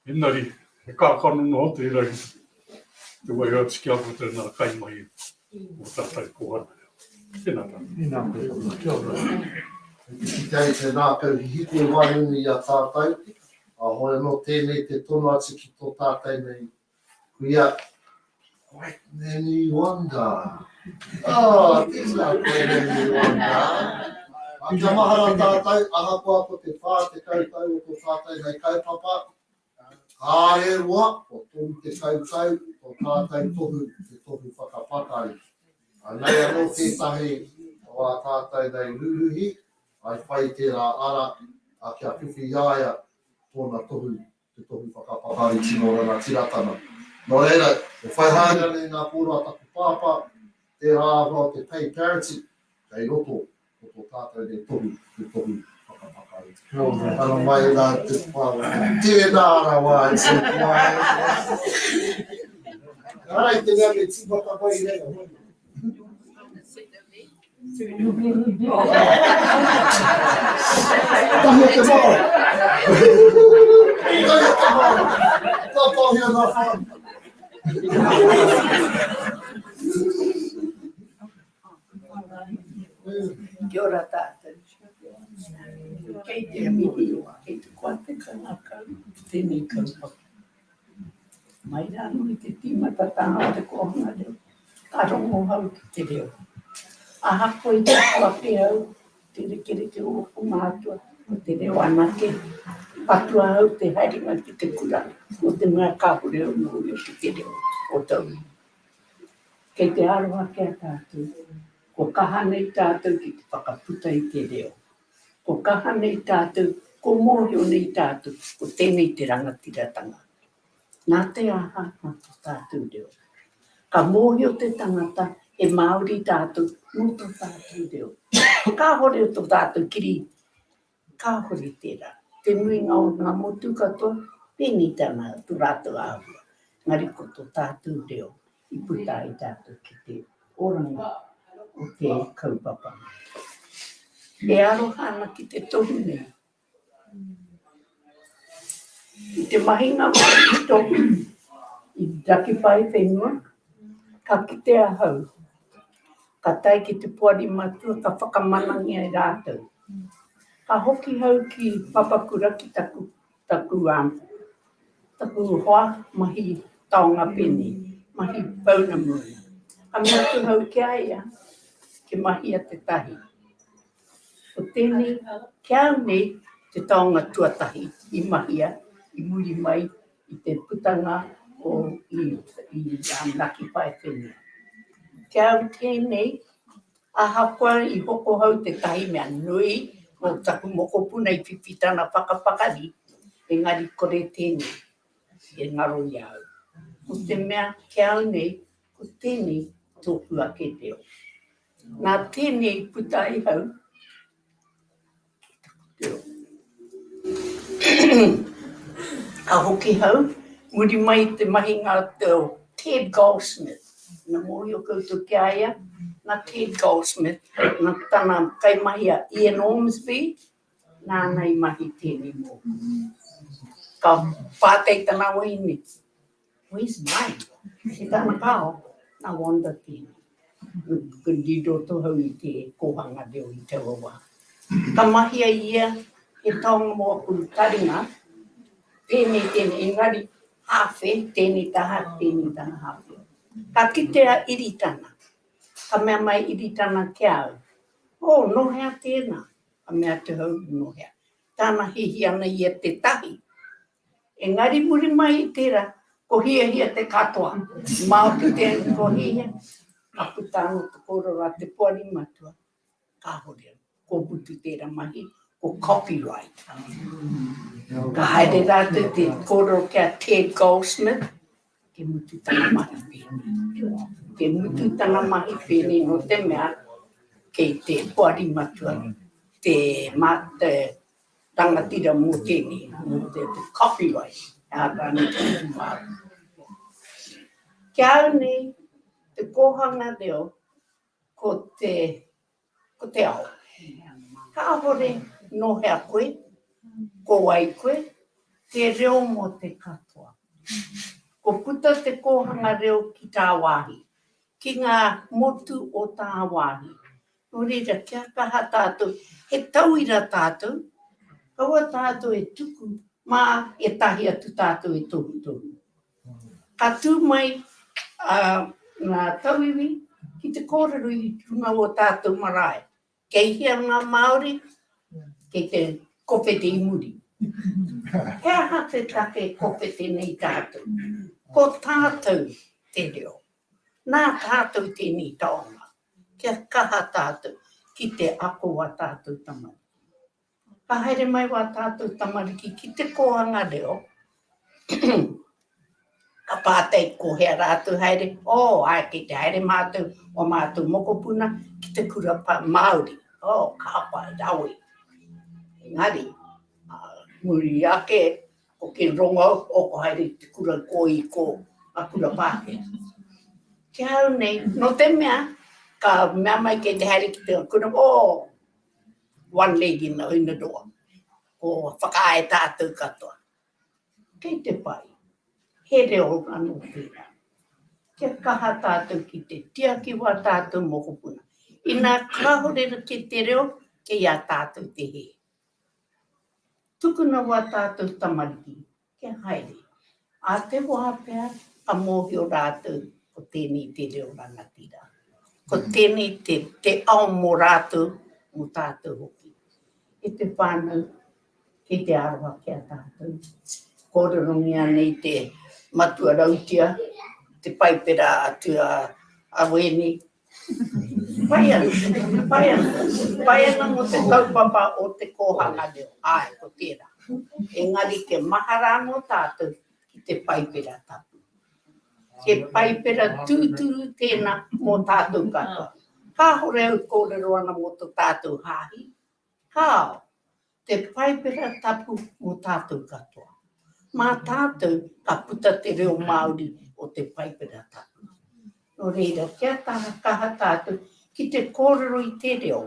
Engari, he kākano noa tērā i te waiho atu ki a koutou nā kaimahi o tātou kōhanga reo. Tēnā tātou. Tēnā koutou. Kia ora. Kei te kite ai te rākau hihiko i waenganui i a tātou, ā, hoi anō tēnei te tono atu ki tō tātou nei kuia, Great Nanny Wanda. Oh, tēnā koe Nanny Wanda. A kia mahara tātou, ahakoa ko te 40 tau o tō tātou nei kaupapa, kāre roa, ko 30 tau tō tātou tohu, te tohu whakapakari. Anei anō tētahi o ā tātou nei rūruhi, ai whai tērā ara, a kia whiwhi i a ia tōna tohu te tohu whakapakari tino rangatiratanga. Nō reira, e whai haere ana i ngā kōrero a taku pāpā, tērā āhua o te pay parity, kei roto ko tō tātou nei tohu, te tohu whakapakari. Ara mai rā te whānau. Tēnā rawa atu koe. Ara i te mea me tīmata mai i reira. Tahi o te mao! Tahi o te mao! Tātāhia ngā whānau. Kia ora tātou. Kei te mihi, kei te koa te ngākau ki tēnei kaupapa. Mai rā anō i te tīmatatanga o te kōhanga reo, ka rongo au ki te reo. Ahakoa i tupu ake au, te rekereke o ōku mātua, ko te reo anake, patua au te haerenga ki te kura, nō te mea kāore au mōhio ki te reo o tauiwi. Kei te aroha ki a tātou, kua kaha nei tātou ki te whakaputa i te reo. Ko kaha nei tātou, ko mōhio nei tātou, ko tēnei te rangatiratanga. Nā te aha, nā tō tātou reo. Ka mōhio te tangata he Māori tātou nō tō tātou reo. Kāhore tō tātou kiri, kāhore tērā. Te nuinga o ngā motu katoa, pēnei tana, tō rātou āhua. Engari ko tō tātou reo i puta ai tātou ki te oranga o te kaupapa nei. E aroha ana ki te tohu nei. I te mahinga mai i tohu i Rakipaewhenua, ka kite ahau, ka tae ki te poari matua ka whakamanangia e rātou. Ka hoki hau ki Papakura ki taku taku taku hoa mahi taonga pēnei, mahi pounamu ana. Ka mea atu hau ki a ia, ki mahia te tahi. Ko tēnei, ki a au nei, te taonga tuatahi i mahia i muri mai i te putanga o i, i um, Lucky Paewhenua. Ki a au tēnei, Ahakoa i hoko hau tētahi mea nui mō taku mokopuna i whiwhi tana whakapakari, engari kore tēnei e ngaro i a au. Ko te mea ki a au nei, ko tēnei tōku ake reo. Nā tēnei i puta ai au Ki taku reo. Ka hoki hau, muri mai i te mahinga o Ted Goldsmith. Na mōhio koutou ki a ia, na Ted Goldsmith, na tana kaimahi a Ian Ormsby, nāna i mahi tēnei mōku. Ka pātai tana wahine, Where's mine? Ki tana kao, nā Wanda tēnei. Ko riro tō hau i te kōhanga reo i taua wā. Ka mahia ia he taonga mō aku taringa, tēnei, tēnei, engari hāwhe, tēnei taha, tēnei taha hāwhe. Ka kite a Iritana, ka mea mai Iritana ki a au, Oh, nō hea tēnā? Ka mea atu au, Nō hea. Tāna hihi ana ia te tahi. Engari muri mai i tērā, ko hiahia te katoa. Māori te, ko hiahia. Ka puta anō te kōrero a te poari matua, kāore au, ko mutu tērā mahi, ko copyright. Ka haere rātou te kōrero ki a Ted Goldsmith, te mutu tana mahi pēnei. Te mutu tana mahi pēnei nō te mea kei te poari matua te, ma, te rangatira mō tēnei, mō te, te copyright, ā rānei te kupu Māori. Ki a au nei, te kōhanga reo, ko te, ko te ao. Kāhore nō hea koe, ko wai koe, te reo mō te katoa. Ko puta te kōhanga reo ki tāwāhi, ki ngā motu o tāwāhi. Nō reira, kia kaha tātou, he tauira tātou, kaua tātou e tuku mā ētahi atu tātou e tohutohu. Ka tū mai ngā tauiwi ki te kōrero i runga o ō tātou marae. Kei hea ngā Māori? Kei te kowhete i muri. He aha te take e kowhete nei tātou? Ko tātou te reo. Nā tātou tēnei taonga. Kia kaha tātou ki te ako wā tātou tamariki. Ka haere mai wā tātou tamariki ki te kōhanga reo, ka pātai ko hea rātou haere, oh, āe, kei te haere mātou, wā mātou mokopuna ki te kura Māori. Oh, ka pai, rawe. Engari, muri ake, ko ke rongo, oh, ko haere ki te kura ko i ko, a kura Pākehā. Ki a au nei, nō te mea, ka mea mai kei te haere ki te kura, oh, One leg in the, in the door. Ko whakaae tātou katoa. Kei te pai. He reo anō tērā. Kia kaha tātou ki te tiaki wā tātou mokopuna. Inā kāore ki te reo, kei a tātou te hē. Tukuna wā tātou tamariki Kia haere. Ā te wā pea ka mōhio rātou ko tēnei te reo rangatira. Ko tēnei te, te ao mō rātou, mō tātou hoki. E te whānau, kei te aroha ki a tātou. Kōrerongia nei te matua rautia, te paipera atu a, a Wēni, Pai ana, pai ana, pai ana mō te kaupapa o te kōhanga reo, āe, ko tērā. Engari kia mahara anō tātou ki te Paipera Tapu. He Paipera tūturu tēnā mō tātou katoa. Kāhore au kōrero ana mō tō tātou hāhi, kāo, Te Paipera Tapu mō tātou katoa. Mā tātou ka puta te reo Māori o te Paipera Tapu. Nō reira, kia kaha tātou ki te kōrero i te reo,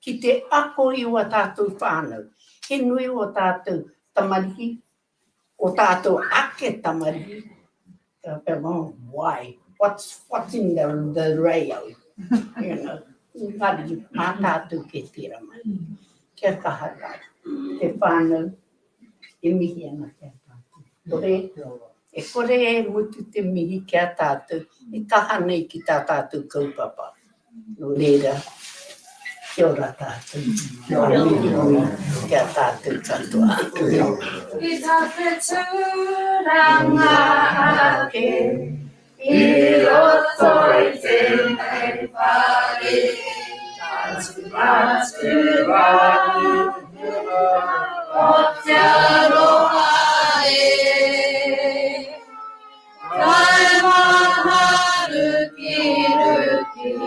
ki te ako i wā tātou whānau. He nui wā tātou tamariki, o tātou ake tamariki, ka pea, oh, why? What's, what's in the, the reo? You know, engari, mā tātou ke tērā mahi. Kia kaha rā, te whānau e mihi ana ki a tātou. Kore, e kore e mutu te mihi ki a tātou, e kaha nei ki tā tātou kaupapa. Nō reira, kia ora tātou. Kia ora mihi ki a tātou katoa. Ki tā te tūranga ake i roto i tēnei whare, ka tū atu rā o te aroha e. Waimaharukiruki,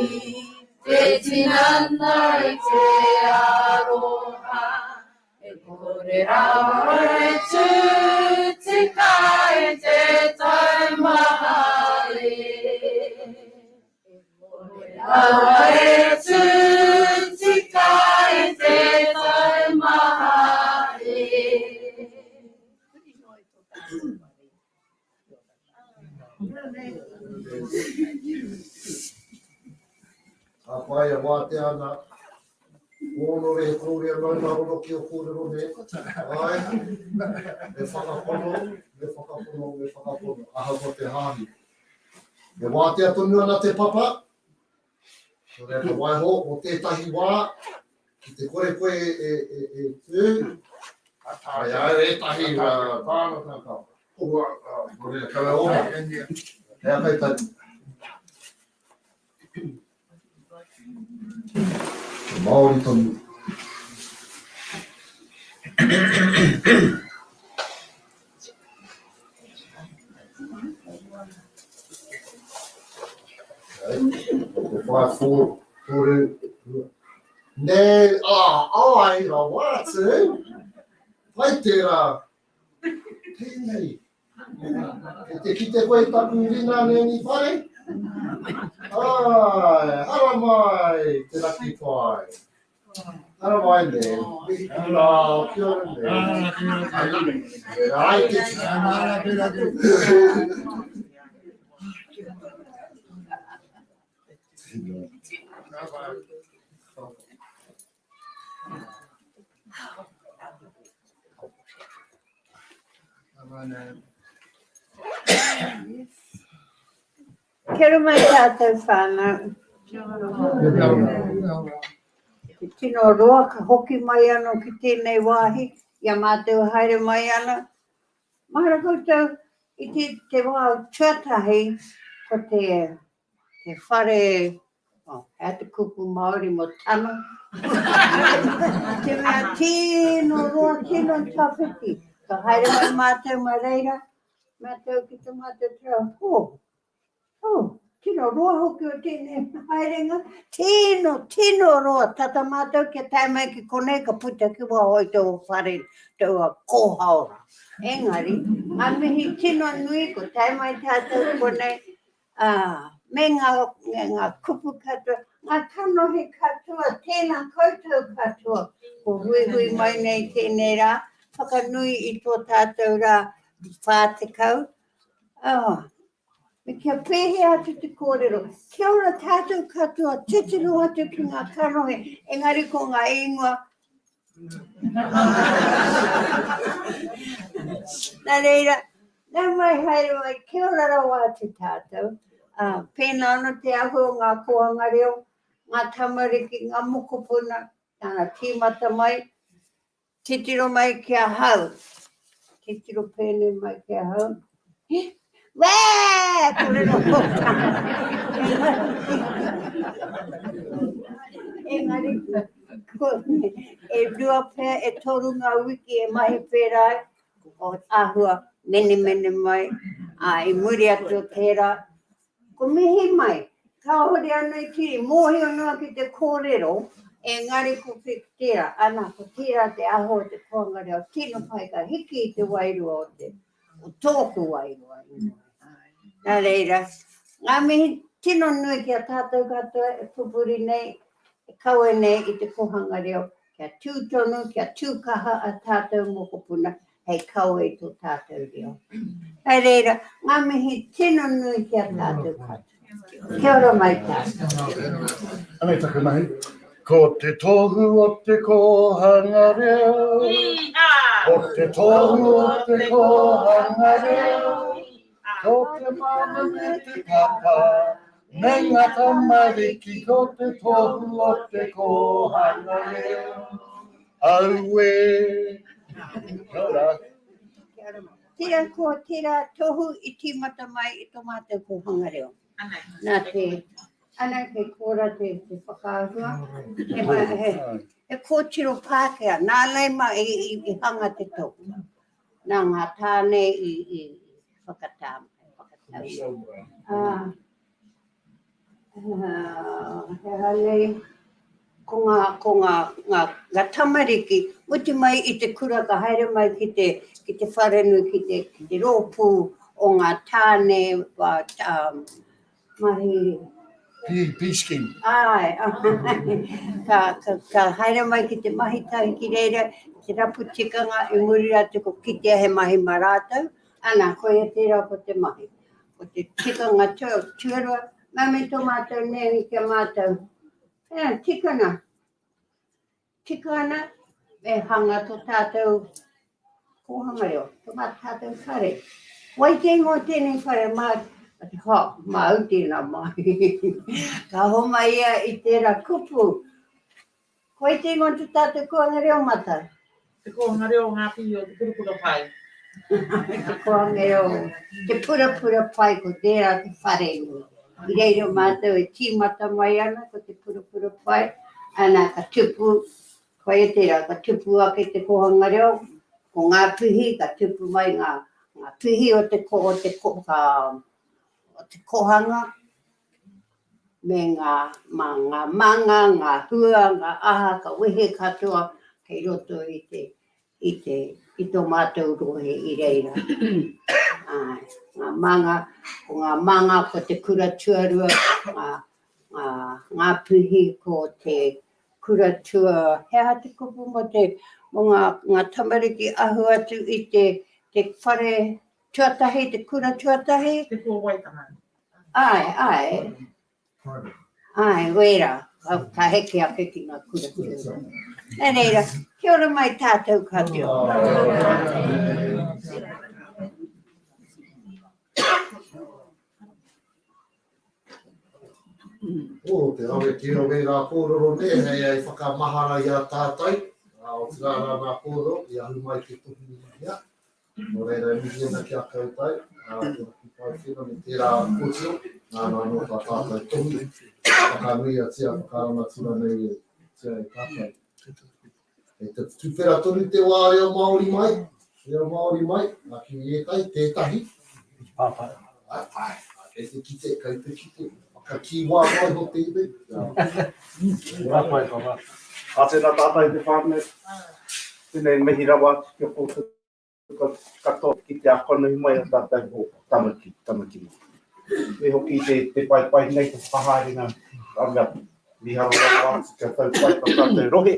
te tinana i te aroha, E kore rawa e tū tika i te taumaha e. E kore rawa e tū tika i te taumaha e. Ka pai e wātea ana. Hōnore he kōria maungarono ki o kōrero nē. Āe, me whakapono, me whakapono, me whakapono, ahakoa te hāhi. E wātea tonu ana te papa, nō reira ka waiho mō tētahi wā, ki te kore koe e, e, e, e tū, ai au ētahi tāngata ka tohua, nō reira kaua e ora. He aha koutou? Te Māori tonu. Okay. 5, 4, 3, Nē, ah, ai, rawa atu. Pai tērā. Tēnei. Kei te kite koe i taku rina nēni whare? Ai, haramai te raki pai. Haramai nē. Mihi ki rā, kia ora nē. Ai te tika. Kia ora mai tātou whānau. Te tino roa ka hoki mai anō ki tēnei wāhi, i a mātou haere mai ana. Mahara koutou i te, te wā tuatahi ko te Te whare, oh, hea te kupu Māori mō tano? Te mea tino roa, tino tawhiti. Ka haere mai mātou ma reira, mātou ki te mātou tira, oh, oh, tino roa hoki o tēnei haerenga, tino, tino roa, tata mātou kia tae mai ki konei ka puta ki waho i taua whare, taua kōhaora. Engari, ngā mihi tino nui, ko tae mai tātou konei, Ā, me ngā, me ngā kupu katoa, ngā kanohi katoa, tēnā koutou katoa, ko huihui mai nei tēnei rā, whakanui i tō tātou rā 40. Ā, me kia pēhea atu te kōrero, kia ora tātou katoa, titiro atu ki ngā kanohi, engari ko ngā ingoa, Nā reira, nau mai haere mai, kia ora rawa atu tātou. Ā, pēnā anō te āhua o ngā kōhanga reo, ngā tamariki, ngā mokopuna, tana tīmata mai, titiro mai ki ahau. Titiro pēnei mai ki ahau. Wē! Kōrero Engari, e rua pea, e toru ngā wiki e mahi pērā ai, ko āhua menemene mai, ā, i muri atu o tērā, Ko mihi mai, kāore anō i kiri, mōhio noa ki te kōrero, engari ko tērā, ana, ko tērā te aho o te kōhanga reo, tino pai ka hiki i te wairua o te, o tōku wairua. Nā reira, ngā mihi tino nui ki a tātou katoa e pupuri nei, e kawe nei i te kōhanga reo, kia tū tonu, kia tū kaha a tātou mokopuna, hei kawe i tō tātou reo. Nā reira, ngā mihi tino nui ki a tātou katoa. Kia ora mai tātou. Anei taku mahi. Ko te tohu o te kōhanga reo. Ko te tohu o te kōhanga reo. Ko te māma me te pāpā. Me ngā tamariki ko te tohu o te kōhanga reo. Auē! Kia ora. Kia ora. Tērā ko tērā tohu i tīmata mai i tō mātou kōhanga reo. Nā te, ana kei kōra te, te whakaahua. He, he, he kōtiro Pākehā, nāna i, ma, i, i, i hanga te tohu. Nā ngā tāne i, i whakatā, whakatau. Ah, He aha nei, ko ngā, ko ngā, ngā, ngā tamariki, mutu mai i te kura ka haere mai ki te, ki te wharenui, ki te, ki te rōpū o ngā tāne, um, mahi... P, P scheme. Āe, ka, ka, ka haere mai ki te mahi tahi ki reira, te rapu tikanga i muri atu ko kitea he mahi mā rātou, ana, koia tērā ko te mahi. Ko te tikanga tuarua, mai me tō mātou nēhi ki a mātou. He tikanga. Tika ana me hanga to tātou kōhanga reo, to tātou whare. Wai te ingoa tēnei whare mā, ha, māu tēnā mai. Ka homa ia i tērā kupu. Wai te ingoa to tātou kōhanga reo mata? Te kōhanga reo o Ngā Pihi o Te Purapura Pai. Te kōhanga reo, Te Purapura Pai, ko tērā te whare ingoa. I reira mātou e tīmata mai ana ko Te Purapura Pai, ana ka tupu, koia tērā, ka tupu ake te kōhanga reo, ko ngā pihi, ka tupu mai ngā, ngā pihi o te, o te, ka, o te kōhanga, me ngā, mā, ngā manga, ngā hua, ngā aha, ka wehe katoa kei roto i te, i te, i tō mātou rohe i reira. Āe, ngā manga, ko ngā manga ko te kura tuarua, ngā, ngā, ngā puhi ko te kura tua, he aha te kupu mō te, mō ngā, ngā tamariki ahu atu i te, te whare tuatahi, te kura tuatahi? Te pōwaitanga. Āe, āe. Āe, wērā, ka heke ake ki ngā kura tuarua. Nā reira, kia ora mai tātou katoa. Oh, te rawe kē o wērā kōrero nē, hei ai whakamahara i a tātou, otirā rā ngā kōrero i ahu mai te tohu i hea. Nō reira, e mihi ana ki a koutou, ā, te hoki pai whena me tērā kōtiro, nāna anō tā tātou tohu, whakanuiatia, whakarangatira nei e tia e tātou. Kei te tuwhera tonu te wā reo Māori mai, reo Māori mai, nā ki ētahi, tētahi. Pāpā. Ai, ai, kei te kite, kei te kite, whakakī wā mai ho tēnei. Ka pai, pāpā. Ka tēnā tātou te whānau. Tēnei mihi rawa atu ki a koutou katoa ki te akonui mai o tātou o Tamaki, Tamaki mā. Me hoki te, te paepae nei te whakahaerenga a mea miharo rawa atu kia tau pai tā tātou rohe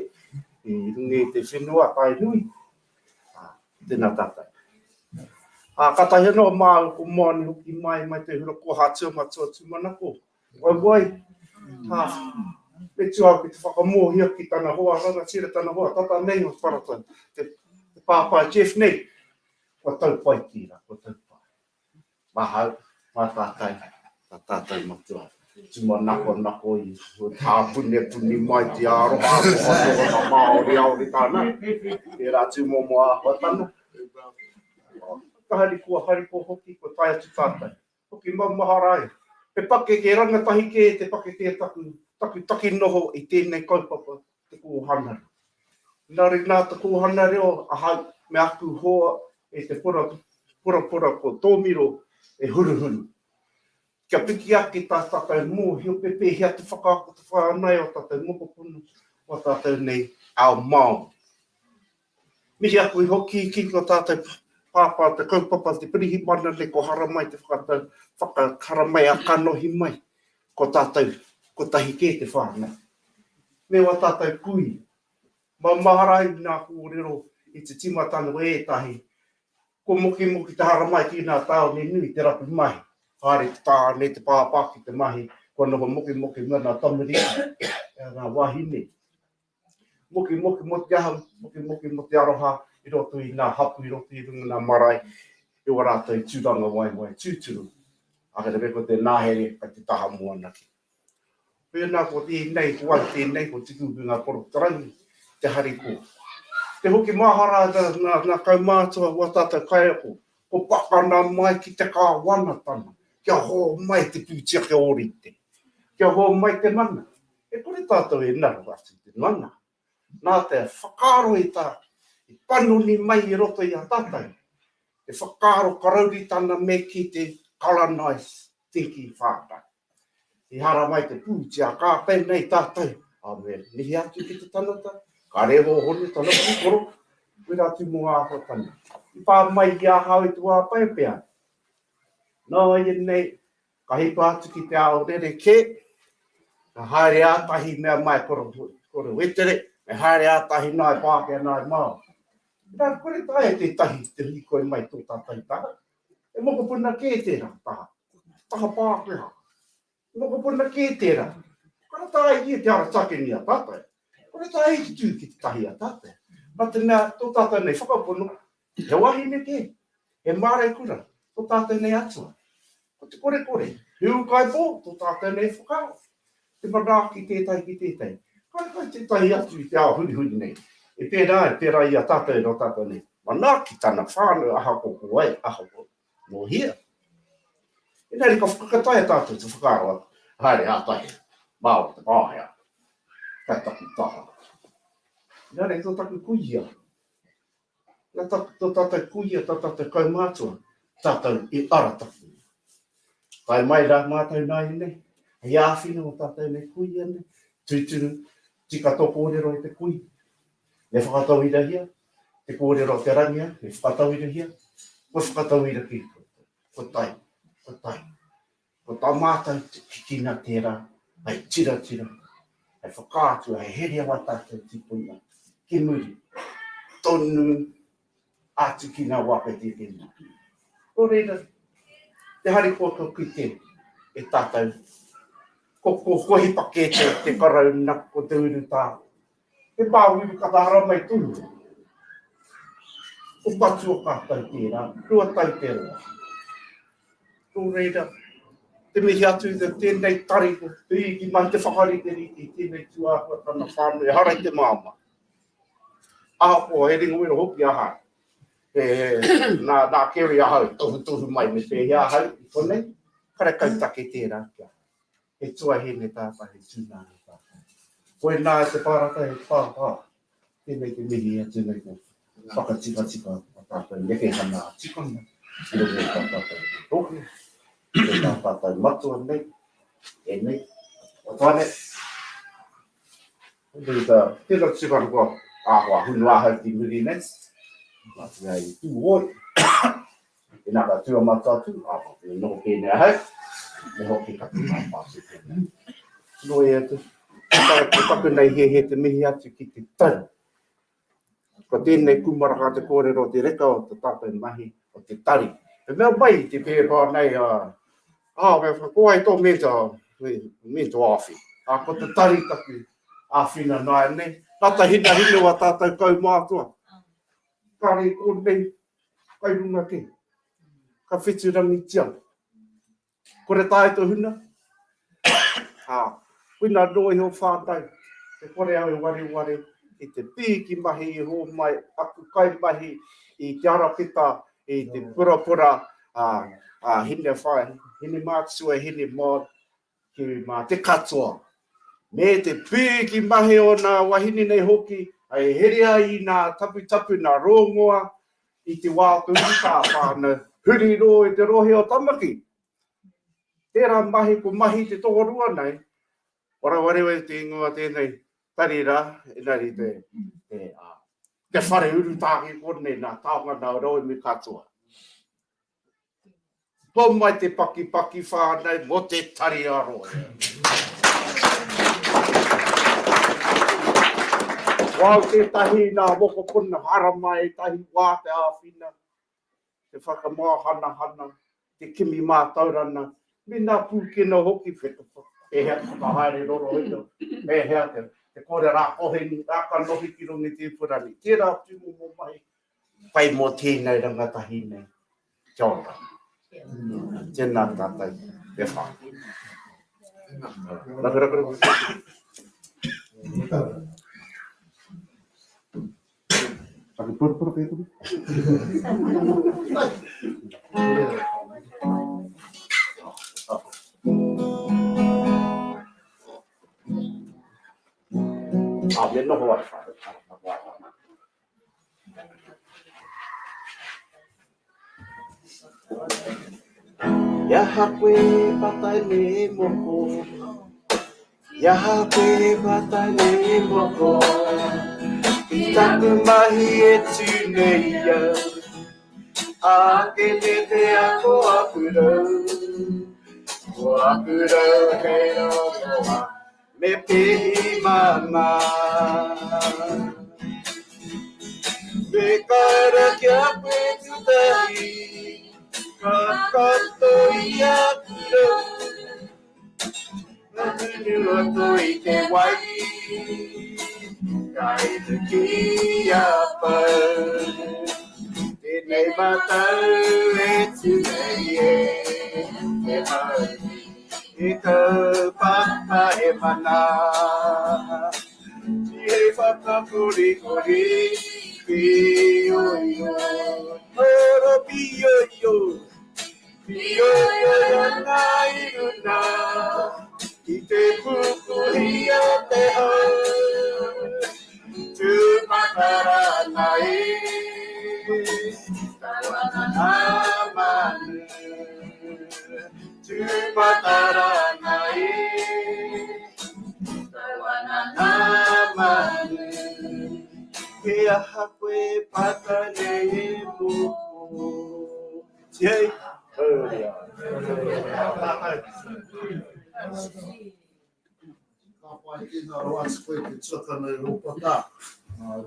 i runga i te whenua Tainui. Ā, tēnā tātou. Ā, kātahi anō māu ko Moani hoki mai, mai te hura koha atu matua tūmanako. Waiwai, ā, me tū au ki te whakamōhio ki tana hoa rangatira, tana hoa tata nei o Parata, te, te pāpā Jeff nei, kua tau pai tērā, kua tau pai. Mahau, mā tātou, tā tātou matua, tūmanakonako i tāpunepuni mai te aroha, aroha, aroha, Māori, aori tāna, tērā tūmomo āhuatanga. Ka harikoa, harikoa hoki, kua tae atu tātou. Hoki maumahara ai. He pakeke rangatahi kē te pakeke taku, taku taki noho i tēnei kaupapa, te kōhanga reo. Engari nā te kōhanga reo ahau me aku hoa e te pora, porapora ko Tōmiro e huruhuru. Kia piki ake tā tātou mōhio pēpēhea te whakaako te whānau o tātou mokopuna, o tātou nei ao Māori. Mihi aku i hoki ki to tātou pāpā te kaupapa te pirihimana nei ko haramai te whakatau, whakaharamai a kanohi mai ko tātou kotahi kē te whānau. Me wā tātou kui, maumahara ai nā kōrero i te tīmatanga o ētahi, ko mokimoki te haramai ki nā tāone nui te rapu mahi, haere te tāne, te pāpā ki te mahi, kua noho mokimoki me nā tamariki, nā wāhine. Mokimoki mo te aha, mokimoki mo te aroha i roto i ngā hapu, i roto i runga ngā marae, i wā rātou tūrangawaewae tūturu. Ā, kei te mea ko te ngahere kei te taha moana kē. Pēnā ko tēnei, ko au tēnei, ko Tiku ki ngā Porotarangi, te harikoa. Te hoki mahara ngā, ngā, ngā kaumātua wā tātou kaiako, ko pakana mai ki te kāwanatanga, kia hōmai te pūtiake ōrite, kia hōmai te mana. E kore tātou e ngaro atu i te mana. Nā te whakaaro i tā, i panoni mai i roto i a tātou, te whakaaro karauritana me ki te colonise thinking whānau. I haramai te pūtia ka pēnei tātou, a me mihi atu ki te tangata, ka reho honu tana pūkoro, wera atu mō āhuatanga. I pā mai i ahau i te wā pai pea. Nā ianei, Ka hipa atu ki te ao rerekē, ka haere ātahi mea mai koro, koro wetere, me haere ātahi nāi Pākehā nāi Māori. Nā, kore taea tētahi te hīkoi mai tō tātou taha. He mokopuna kē tērā taha, taha Pākehā. Mokopuna kē tērā. Kore taea ia te arataki ni a tātou. Kore taea i te tū ki te tahi a tātou. Nā te mea, tō tātou nei whakapono, he wahine kē, he māreikura, tō tātou nei atua. Ko te korekore, he ūkaipō tō tātou nei whakaaro. Te manaaki tētahi ki tētahi. Karekau tētahi atu i te ao hurihuri nei. E pērā ai, pērā i a tātou nō tātou nei manaaki tana whānau ahakoa ko wai, ahakoa nō hea. Engari ka whakataea tātou te whakaaro atu, haere ā tahi, Māori te Pākehā, kai taku taha. Engari tō taku kuia, nā tō tātou kuia, tā tātou kaumātua, tātou i arataki. Tae mai rā mātou nāianei, hei āwhina o tātou nei kuia nei, tūturu, tika tō kōrero e te kui, me whakatauirahia, te kōrero o te rangia, me whakatauirahia, kua whakatauira ki koutou, ko tai, ko tai. Ko tā mātou kikina tērā, hei tiratira, hei whakaatu, hei here wā tātou tīpuna ki muri, tonu atu ki ngā wā kei te whenua. Nō reira, te harikoa kua kite e tātou, ko, ko, ko hipa kē te, te karauna, ko te urutā, he māuiui ka haramai tonu. Ko patua ka tau tērā, rua tau te roa. Nō reira, te mihi atu i tēnei tari, ko te ki mahi te whakariterite i tēnei tūāhuatanga whānui, ehara i te māmā. Ahakoa, he ringawera hoki ahau. He, nā, nā Kerry ahau i tohutohu mai me pēhea ahau i konei, karekau take tērā ki ahau. He tuahine tātou, he tūnāne tātou. Koinā e te pārata, e te pāpā, tēnei te mihi atu nei ko whakatikatika a tātou nekehanga a tikanga i roto i tā tātou rohe, i tā tātou matua nei, ēnei, o tāne. Tēnā tikanga kua āhua hunu ahau ki muri nei, nā te mea i tūhoi, Inā ka tū a Matatū, ā, me noho pēnei ahau, me hoki taku pāpā ki tēnei. Nō e atu, ko taku nei hehe te mihi atu ki te tari. Ko tēnei kūmara ka te kōrero te reka o te tātou mahi o te tari. He mea mai te pēpā nei, ā, ā, me ko ai tō mentor, mentor āwhi. Ā, ko te tari taku āwhina nāianei. Nā ta hinahina o a tātou kaumātua. Kāre i kōnei, kai runga kē. Ka wheturangitia. Kore taea te huna. Ā, koina anō iho whānau, e kore au e wareware i te pīki mahi i hōmai aku kaimahi i Te Arapeta, i te purapura a, a Hine Whai, Hine Mātua, Hine Maud, ki mā te katoa. Me te pīki mahi o nā wahine nei hoki, hei herea i nā taputapu, nā rōngoa, i te wā o te urutā whānau, huri rō i te rohe o Tamaki. Tērā mahi ko mahi te tokorua nei, warawarewa te ingoa tēnei tari rā, engari te, te, uh, te whare urutā ki konei, nā taonga, nā rauemi katoa. Homai te pakipaki whānau mō te tari a-rohe. Ko au tētahi nā mokopuna haramai ētahi wā te āwhina, te whakamāhanahana, te kimi mātauranga, me nā pūkena hoki pēhea te whakahaere rorohiko, pēhea te kore rākohi, rākanohi ki runga i te ipurangi. Tērā tūmomo mahi pai mō tēnei rangatahi nei. Kia ora. Tēnā tātou e whānau. Raku, raku, raku. Taku purupuru kei kuru. Ah, me noho ai whānau. He aha koe patai me moko? He aha koe patai me moko? I taku mahi e tū nei au, Ākene te ako aku rau, Ko aku rau hei rongoa. Me pēhi māmā. Me kara kia koe tutahi, ka kato i aku rau. Ka munu atu i te wai. matau e tū nei e Te mauri i kaupapa e mana I whakahurihuri Pioio Toro pioio Pioio ana i runga I te pupuhi o te hau Tūmatara ana e Tau ana ngā manu Tūmatara ana e Tau ana ngā manu He aha koe pata nei e moko Tihei! Ka pai tēnā rawa atu koe te tuakana i Rōpata.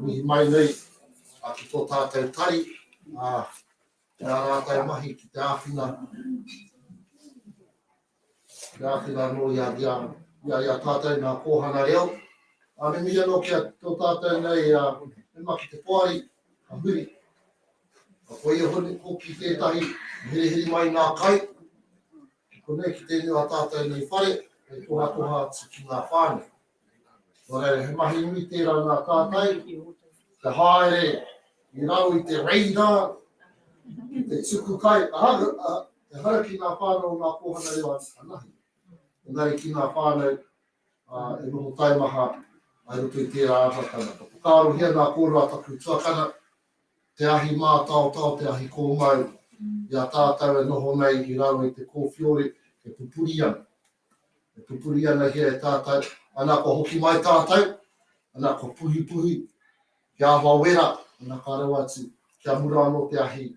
Mihi mai nei ki tō tātou tari, ki ā rātou mahi ki te āwhina, ki te āwhina anō i a, i a, i a, i a tātou ngā kōhanga reo. Me mihi anō ki a tō tātou nei mema ki te poari, a Huri. Ko ia hoki tētahi hereheri mai ngā kai, Ki konei ki tēnei o a tātou nei whare, hei tohatoha atu ki ngā whānau. Nō reira, he mahi nui tērā nā tātou, te haere i raro i te radar, ki te tuku kai, aha, ehara ki ngā whānau o ngā kōhanga reo anahe, engari ki ngā whānau e noho taimaha i roto i tērā āhuatanga. Ka whakaarohia ngā kōrero a taku tuakana, te ahi mātaotao, te ahi kōmau, i a tātou e noho nei i raro i te kōwhiori e pupuri ana. E pupuri ana hia e tātou, ana kua hoki mai tātou, ana kua puhipuhi, kia āhua wera, ana ka reo atu, kia mura anō te ahi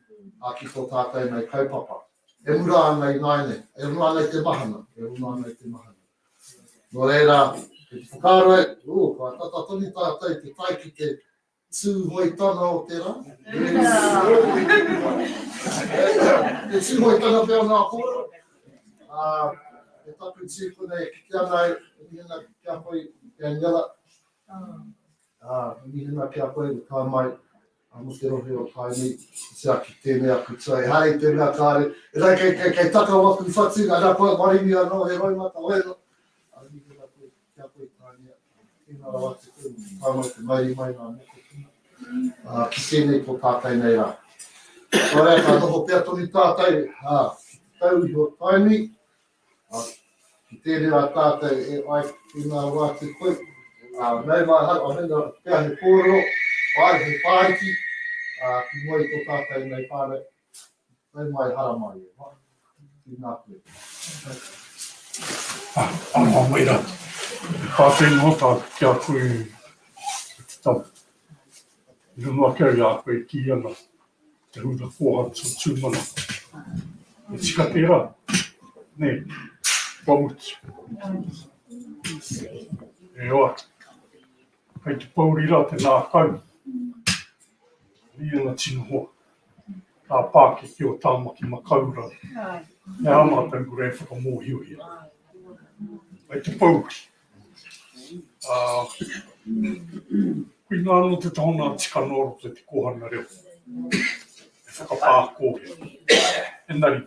a ki tō tātou nei kaupapa. E mura ana ināianei, e runa ana i te mahana, e runa ana i te mahana. Nō reira, kei te whakaaro e, ū, kua tata tonu tātou te tae ki te Tūhoetanga o te rā. Te tūhoetanga pea o ngā kōrero. Ā, e taku tīpuna e kite ana au, e mihi ana ki a koe, Daniela. Ā, e mihi ana ki a koe i tae mai mō te rohe o Tainui, otirā ki tēnei aku tua. Ehara i te mea kāre, ehara kei, kei, kei taka waku whatu, ana kua maringi anō he roimata, hoi anō. Ā, e mihi ana koe ki a koe, Tania. Tēnā rawa atu koe mō te tae mai, te mauri mai ngā mokopuna, ā, ki tēnei tō tātou nei rā. Nō reira, ka noho pea tonu tātou, ā, ki te tau iho o Tainui, ā, ki tēnei rā tātou e ai, tēnā rawa atu koe, ā, nau mai hau, ā, mēnā pea he kōrero, āe, he whāriki, ā, ki mua i tō tātou nei whānau, Nau mai, haramai e hoa. Tēnā koe. Aroha mai rā. He pātai noa tāku ki a koe e te tama. I runga ake au i a koe e kī ana te hura kōhatu o Tūmanako. He tika tērā? Nē, kua mutu. E hoa, kei te pōuri rā te ngākau. Nui ana tino hoa. Ngā pākeke o Tāmaki Makaurau. He aha mātou kura e whakamōhiohia. Hei te pōuri. Ā, koinā anō te taha o ngā tikanga o roto i te kōhanga reo. E whakapā kōrero. Engari,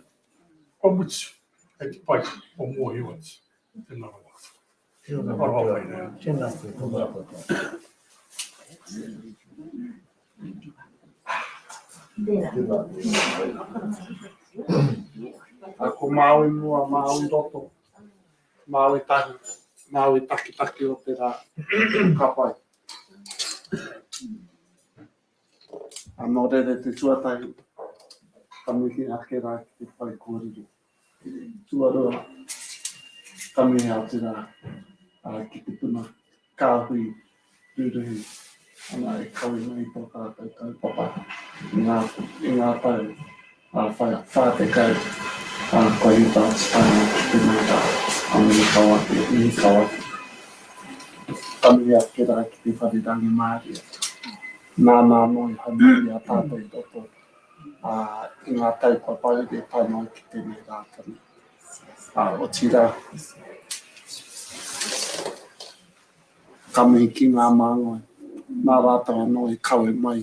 kua mutu, kei te pai, kua mōhio atu. Tēnā rawa atu. Aroha mai nei. Tēnā koe, tēnā koe. Ko Māui mua, Māui roto, Māui tahu, Māui takitaki o te rā. Ka pai. Nō reira te tuatahi, ka mihi ake rā ki te whaikōrero. Tuarua, ka mihi atu rā ki te puna kāhui rūruhi ana e kawe nei tō tātou kaupapa i ngā, i ngā tau whai 40, ā, kua hipa atu tae noa ki tēnei rā, a mihi kau ake, mihi kau ake. Ka mihi ake rā ki te whare rangimārie, nāna anō i haumai i a tātou i roto ā, i ngā tau kua pahure tae noa ki tēnei rā tonu. Ā, otirā, ka mihi ki ngā māngai, nā rātou anō i kawe mai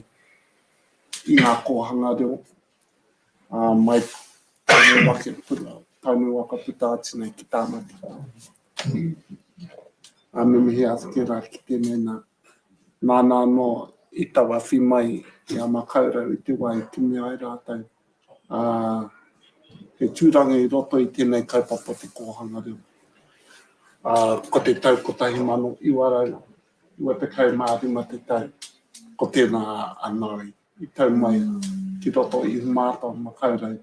i ngā kōhanga reo. Ā, mai Tainui waka puta, Tainui waka puta atu nei ki Tāmaki. Ā, me mihi atu tērā ki tēnei nā. Nāna anō i tauawhi mai i a Makaurau i te wā i kimi ai rātou. Ā, he tūranga i roto i tēnei kaupapa te kōhanga reo. Ā, ko te tau 1995 te tau, ko tēnā anō i tau mai ki roto i Ihumātao Makaurau.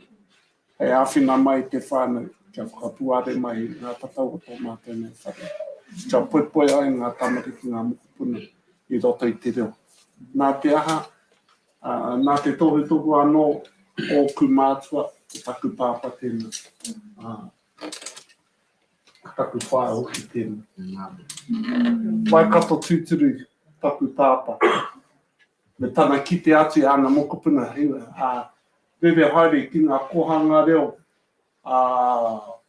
Hei āwhina mai te whānau kia whakapuare mai i ngā tatau o tō mātou nei whare, kia poipoi ai ngā tamariki, ngā mokopuna i roto i te reo. Nā te aha, nā te tohutohu anō ōku mātua, ko taku pāpā tēnā, ā, ko taku whaea hoki tēnā. Waikato tūturu taku pāpā. Me tana kite atu i āna mokopuna, ā, rere haere ki ngā kōhanga reo, ā,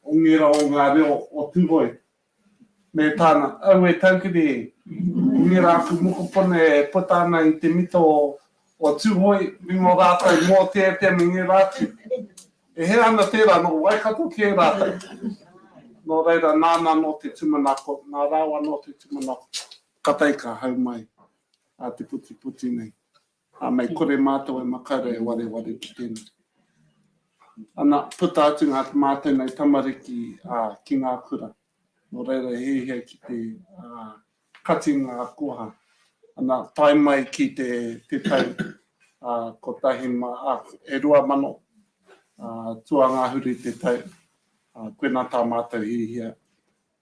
o ngērā o ngā reo o Tūhoe. Me tāna, Aue taukiri, ko ngērā aku mokopuna e puta ana i te mita o, o Tūhoe, me ngō rātou mōteatea me ngērā atu. E hē ana tērā, nō Waikato kē rātou. Nō reira, nāna anō te tūmanako, nā rāua anō te tūmanako, ka tae ka hau mai a te putiputi nei. Ā, mei kore mātou e makara e wareware ki tēnei. Ana, puta atu ngā mātou nei tamariki ā, ki ngā kura. Nō reira, he hiahia ki te ā, kati ngā koha. Ana, tae mai ki te, te tau ā, kotahi ma, ā, e 2000, ā, tuangahuru te tau. Ā, koinā tā mātou hiahia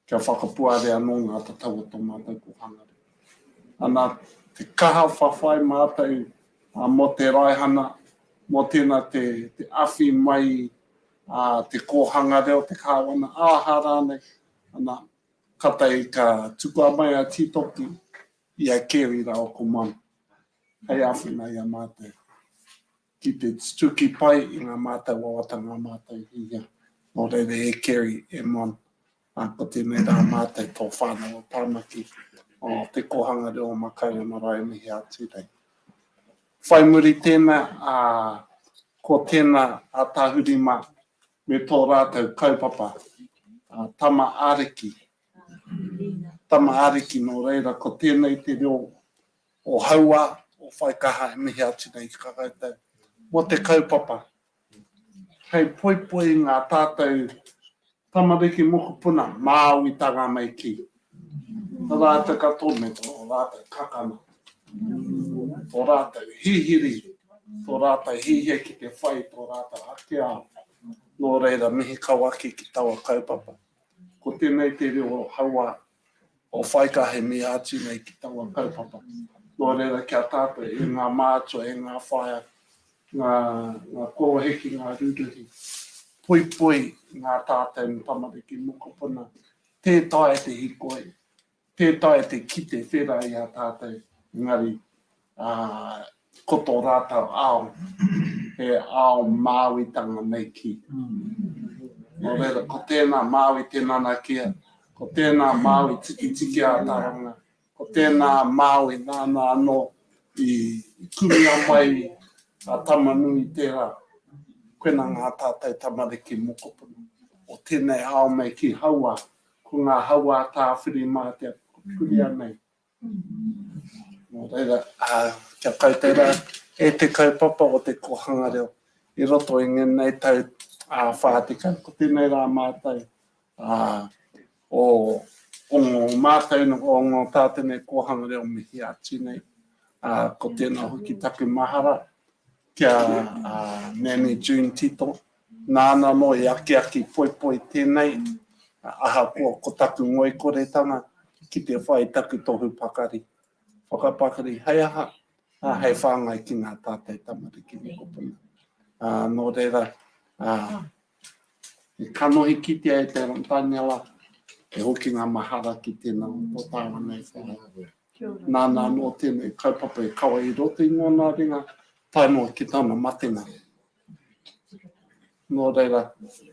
kia whakapuare anō ngā tatau o tō mātou kōhanga reo. Ana, te kaha whawhai mātou mō te raihana, mō tēnā te, te awhi mai a te kōhanga reo, te kāwana, aha rānei. Ana, katahi ka tukua mai a Tītoki i a Kerry rāua ko Mon hei āwhina i a mātou. Ki te tutuki pai i ngā mātou wawata, ngā mātou hiahia. Nō reira e Kerry, e Mon, ā, ko tēnei rā mātou tō whānau o Tāmaki, o Te Kōhanga Reo o Makaurau Marae e mihi atu nei. Whai muri tēnā, ā, ko tēnā a Tāhuri mā me tō rātou kaupapa, ā, Tama Ariki. Tama Ariki, nō reira ko tēnei te reo o Hauā, o Whaikaha e mihi atu nei ki a koutou mō te kaupapa hei poipoi i ngā tātou tamariki mokopuna Māuitanga mei kī. Rātou katoa me tō rātou kakana, tō rātou hihiri, tō rātou hihia ki te whai i tō rātou ake ao. Nō reira, mihi kau ake ki taua kaupapa. Ko tēnei te reo o Hauā, o Whaika he mea atu nei ki taua kaupapa. Nō reira ki a tātou e ngā mātua, e ngā whaea, ngā, ngā koroheke, ngā ruruhi, poipoi ngā tātou tamariki mokopuna, tē taea te hikoi, tē taea te kite whera i a tātou, engari, ā, ko tō rātou ao, he ao Māuitanga nei ki. Nō reira, ko tēnā Māui te nanakia, ko tēnā Māui tikitiki a Taranga, ko tēnā Māui nāna anō i kumea mai a Tamanui tērā. Koina ngā tātou tamariki mokopuna o tēnei ao nei ki Hauā, ko ngā Hauā Tāwhirimātea purea nei. Nō reira, kia koutou rā, e te kaupapa o te kōhanga reo i roto i ngēnei tau 40, ko tēnei rā mātou o o ngō mātou, o ngō tātou nei kōhanga reo mihi atu nei. Ko tēnā hoki taku mahara ki a Nanny June Tito, Nāna anō i akiaki poipoi tēnei, ahakoa ko taku ngoikoretanga ki te whai taku tohu pakari, whakapakari hei aha, ā, hei whāngai ki ngā tātai tamariki mokopuna. Ā, nō reira, ā, he kanohi kitea e te Daniela, e hoki ngā mahara ki tēnā o tō tāua nei whānau. Nāna anō tēnei kaupapa e kawe i roto i ngōna ringa, tae noa ki tana matenga. Nō reira,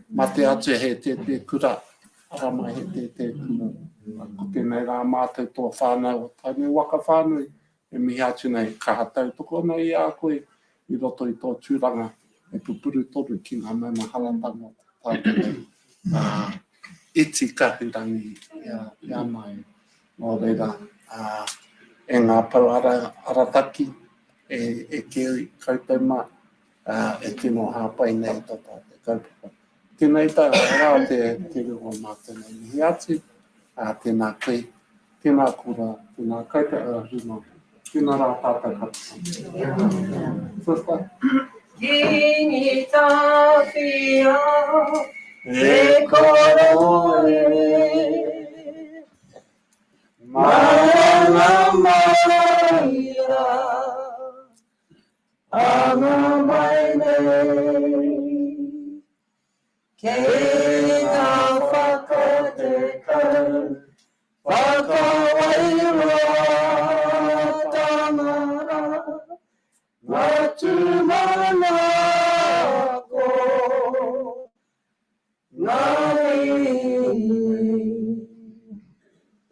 mate atu he tētē kura, ara mai he tētē kura. Ko tēnei rā mātou tō whānau o Tainui Waka whānui e mihi atu nei, kaha tautoko ana i a koe i roto i tō tūranga. E pupuru tonu ki ngā maumaharatanga o te tātou nei, ā, iti kahurangi i a, i a mai. Nō reira, ā, e ngā pou ara, arataki, e, e keri koutou mā, ā, e tino hāpai nei tō tātou kaupapa. Tēnei tā rā te, te reo o mātou nei mihi atu, ā, tēnā koe, tēnā kora, tēnā koutou a Huma, tēnā rā tātou katoa. Sister. Kingi Tāwhiao, e koro e. Maranga mai rā, anga mai nei. Kei ngā whakatekau whakawairuatanga rā, ngā tūmanako, ngā mihi.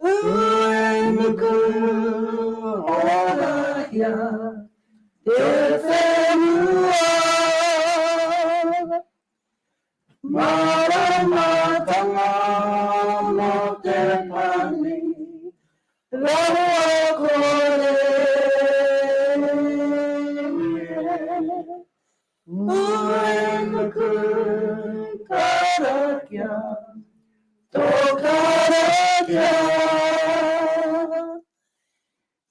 Uenuku horahia te whenua. Māramatanga mō te pani rawa kore. Uenuku karakia, tō karakia.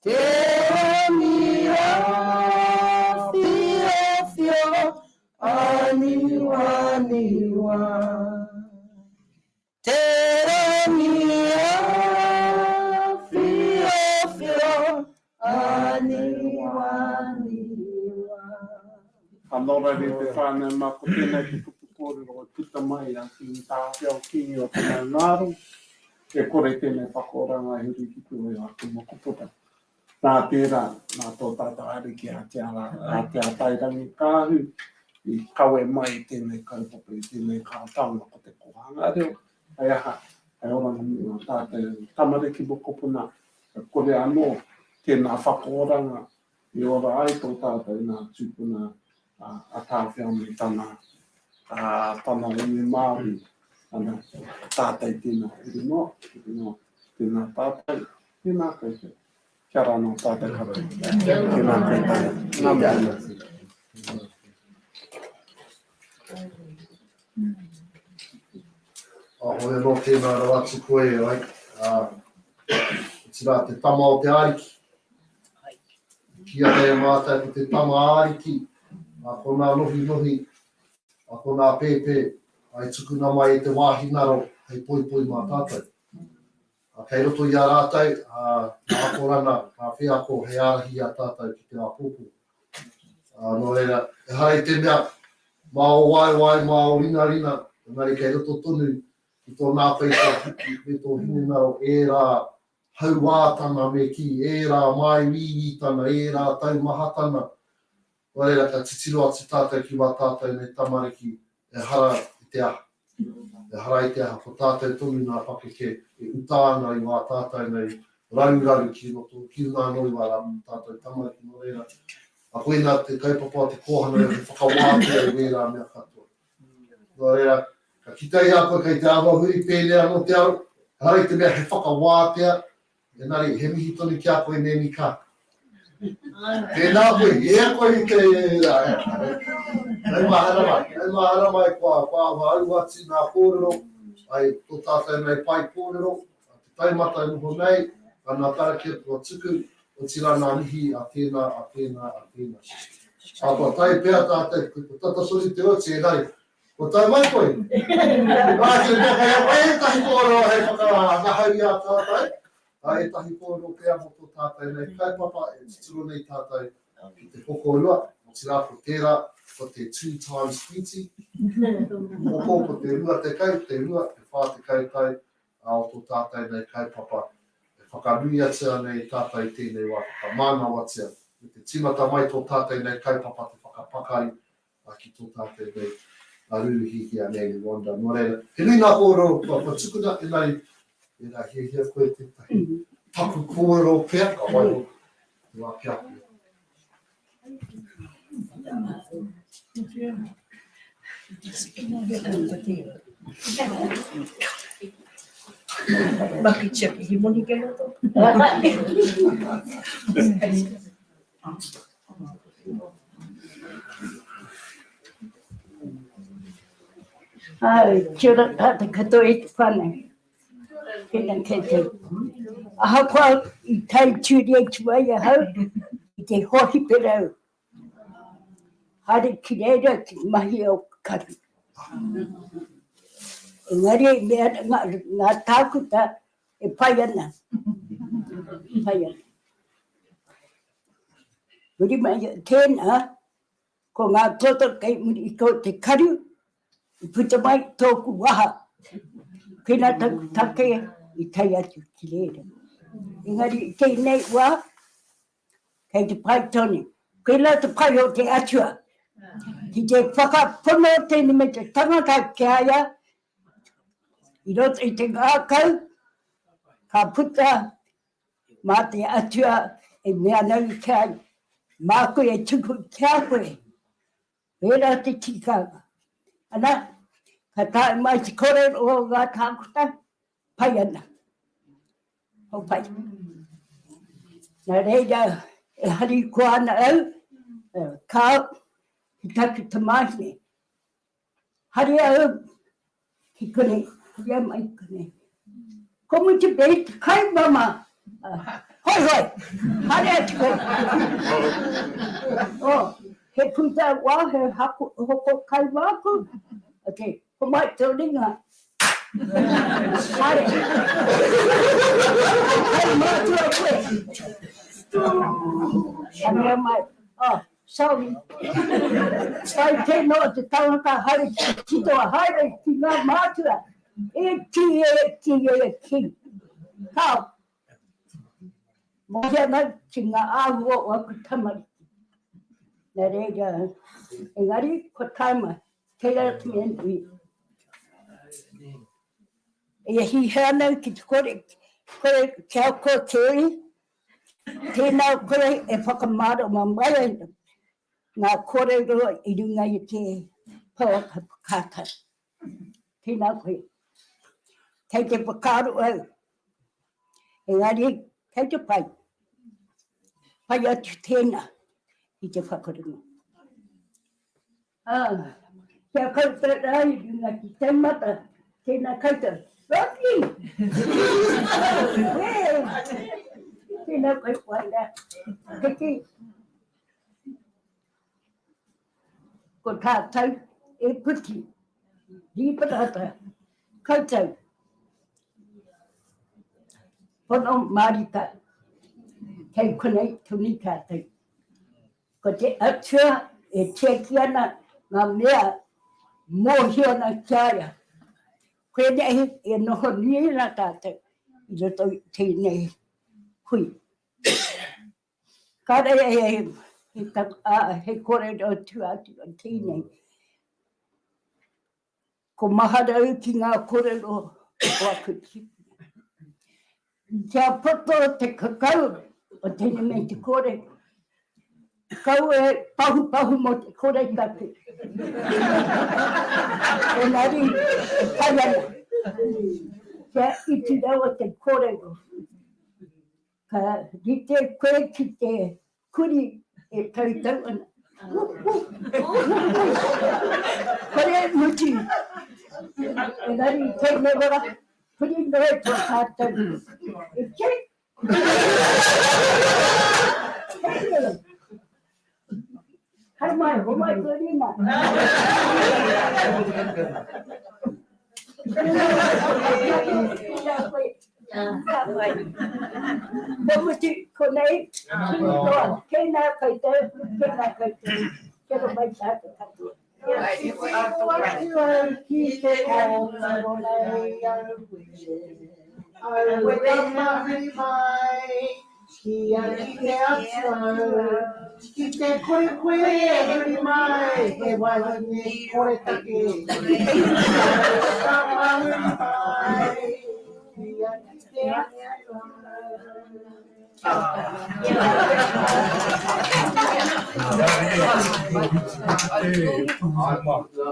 Te rangi āwhiowhio āniwaniwa. Te rangi āwhiowhio āniwaniwa. Anō rānei te whānau mā, ko tēnei te kupu kōrero e puta mai a Kīngi Tāwhiao, Kīngi o Te Maungārongo. E kore tēnei whakaoranga e huri ki te wai o aku mokopuna. Nā tērā, nā tō tātou Ariki a Te Ara, a Te Atairangikaahu i kawe mai i tēnei kaupapa, i tēnei kātaunga ko te kōhanga reo, hei aha, hei oranga mō ngā tātou tamariki mokopuna, e kore anō tēnā whakaoranga i ora ai tō tātou nā tūpuna a Tāwhiao me tana, tana iwi Māori. Ana, ko tātou tēnā huri noa, huri noa, tēnā tātou, tēnā koutou. Kia ora anō tātou katoa. Tēnā koutou. Ngā mihi. Hoi anō tēnā rawa atu koe, ai, otirā te tama o te Ariki. Kīia nei e mātou ko te tama Ariki, ā, ko nā nohinohi, ā, ko nā pēpē, ā, i tukuna mai e te wāhi ngaro hei poipoi mā tātou. Ā, kei roto i a rātou, ā, ngā akoranga, ngā wheako hei ārahi i a tātou ki te āpōpō. Ā, nō reira, ehara i te mea, mā ō waewae, mā ō ringaringa, engari kei roto tonu i tō nākau, i tō hiki, me tō hinengaro ērā hauātanga me kī, ērā māuiuitanga, ērā taumahatanga. Nō reira, ka titiro atu tātou ki wā tātou nei tamariki, ehara i te aha. Ehara i te aha, ko tātou tonu ngā pakeke e uta ana i wā tātou nei raruraru ki roto, ki runga anō i wā tātou tamariki, nō reira, a koinā te kaupapa o te kōhanga reo, he whakawātea i wērā mea katoa. Nō reira, ka kite i a koe kei te āhua huri pēnei anō te aro, ehara i te mea he whakawātea, Engari, he mihi tonu ki a koe Nēmi Ka. Tēnā koe, i hea koe i te... Taumahara mai, taumahara mai kua, kua ahu atu ngā kōrero, ai tō tātou nei pae kōrero, te taumata e noho nei, a nā karakia kua tuku, otirā nā mihi a tēnā, a tēnā, a tēnā. A kua tae pea tātou, kua tata tonu te oti, engari, Kua tae mai koe? Ā, ki te mea kei a koe ētahi kōrero hei whakangahau i a tātou, ā, ētahi kōrero pea mō tō tātou nei kaupapa e titiro nei tātou ki te hokorua, otirā ko tērā, ko te two times 20, hoko ko te 20, te rua, te 40 tau, ā, o tō tātou nei kaupapa e whakanui atu ana i tātou i tēnei wā whakamānawatia, me te tīmata mai tō tātou nei kaupapa te whakapakari ā, ki tō tātou nei a Rūruhi ki a Nanny Wanda. Nō reira, he nui ngā kōrero kua, kua tukuna, engari, mēnā hiahia koe tētahi paku kōrero pea, ka waiho te wā ki a koe. Maki tiaki he moni kei roto. Ai, kia ora tātou katoa e te whānau. Tēnā koutou. Ahakoa i tae tūri atu ai ahau i te hōhipera au, haere ki reira ki te mahi o karu. Engari e mea ana ngā, ngā tākuta e pai ana. Pai ana. Muri mai i tēnā, ko ngā toto kei muri i tō te karu, i puta mai tōku waha. Pēnā taku take i tae atu ki reira. Engari i tēnei wā, kei te pai tonu. Koirā te pai o te Atua. Ki te whakapono tēnei me te tangata ki a ia, i roto i te ngākau, ka puta mā te Atua e mea ana ki a ia, māku e tuku ki a koe. Pērā te tikanga. Ana, ka tae mai te kōrero o ngā tākuta, pai ana. Ho pai. Nā reira, e harikoa ana au, kāo, ki taku tamāhine. Haere au ki konei, haere mai ki konei. Ko mutu pei te kai mama. Hoi hoi, haere atu koe. Oh, he pūtea wā, he hako, hoko kai wāku. Okay, homai tō ringa. Haere. Hei mātua koe. Ka mea mai, oh, sorry. Pai tēnā o te tangata haere ki te tito haere ki ngā mātua. E ki, e ki, e ki. Kāo. Mōhio ana ki ngā āhua o aku tamariki. Nā reira, engari, kua tae mai. Tērā te mea nui. E hiahia ana au ki te kore, kore kia koa te uri, tēnā koe e whakamārama mai ai ngā kōrero i runga i te pouaka whakaata. Tēnā koe. Kei te whakaaro au. Engari, kei te pai. Pai atu tēnā i te whakarongo. Ā, kia koutou rā i runga ki taumata, tēnā koutou. Rocky! Tēnā koe whaea. Heke. Ko tātou e puti. Rīparata. Koutou. Pono mārika. Kei konei tonu tātou. Ko te Atua e tiaki ana ngā mea mōhio ana ki a ia. Koinei e noho nui ana tātou i roto i tēnei hui. Kāre he kōrero tua atu o tēnei. Ko mahara au ki ngā korero o aku tipuna. Kia poto te kakau o tēnei me te kōrero. Kaua e pahupahu mō te koretake. Engari, e pai ana. Kia iti rawa te kōrero. Ka rite koe ki te kuri e tautau ana. Kore e mutu. Engari i tēnei wā, huri noa tō tātou. E kī! Haere mai, homai koe Rina. Ka pai. Ka mutu konei, tū noa, tēnā koutou, tēnā koutou, kia ora mai tātou katoa. Tito atu au ki te kōrero nei auē. Auē ka mahuri mai, kia kite atu au. Ki te kore koe e huri mai, he wahine koretake. Auē ka mahuri mai, kia kite atu au.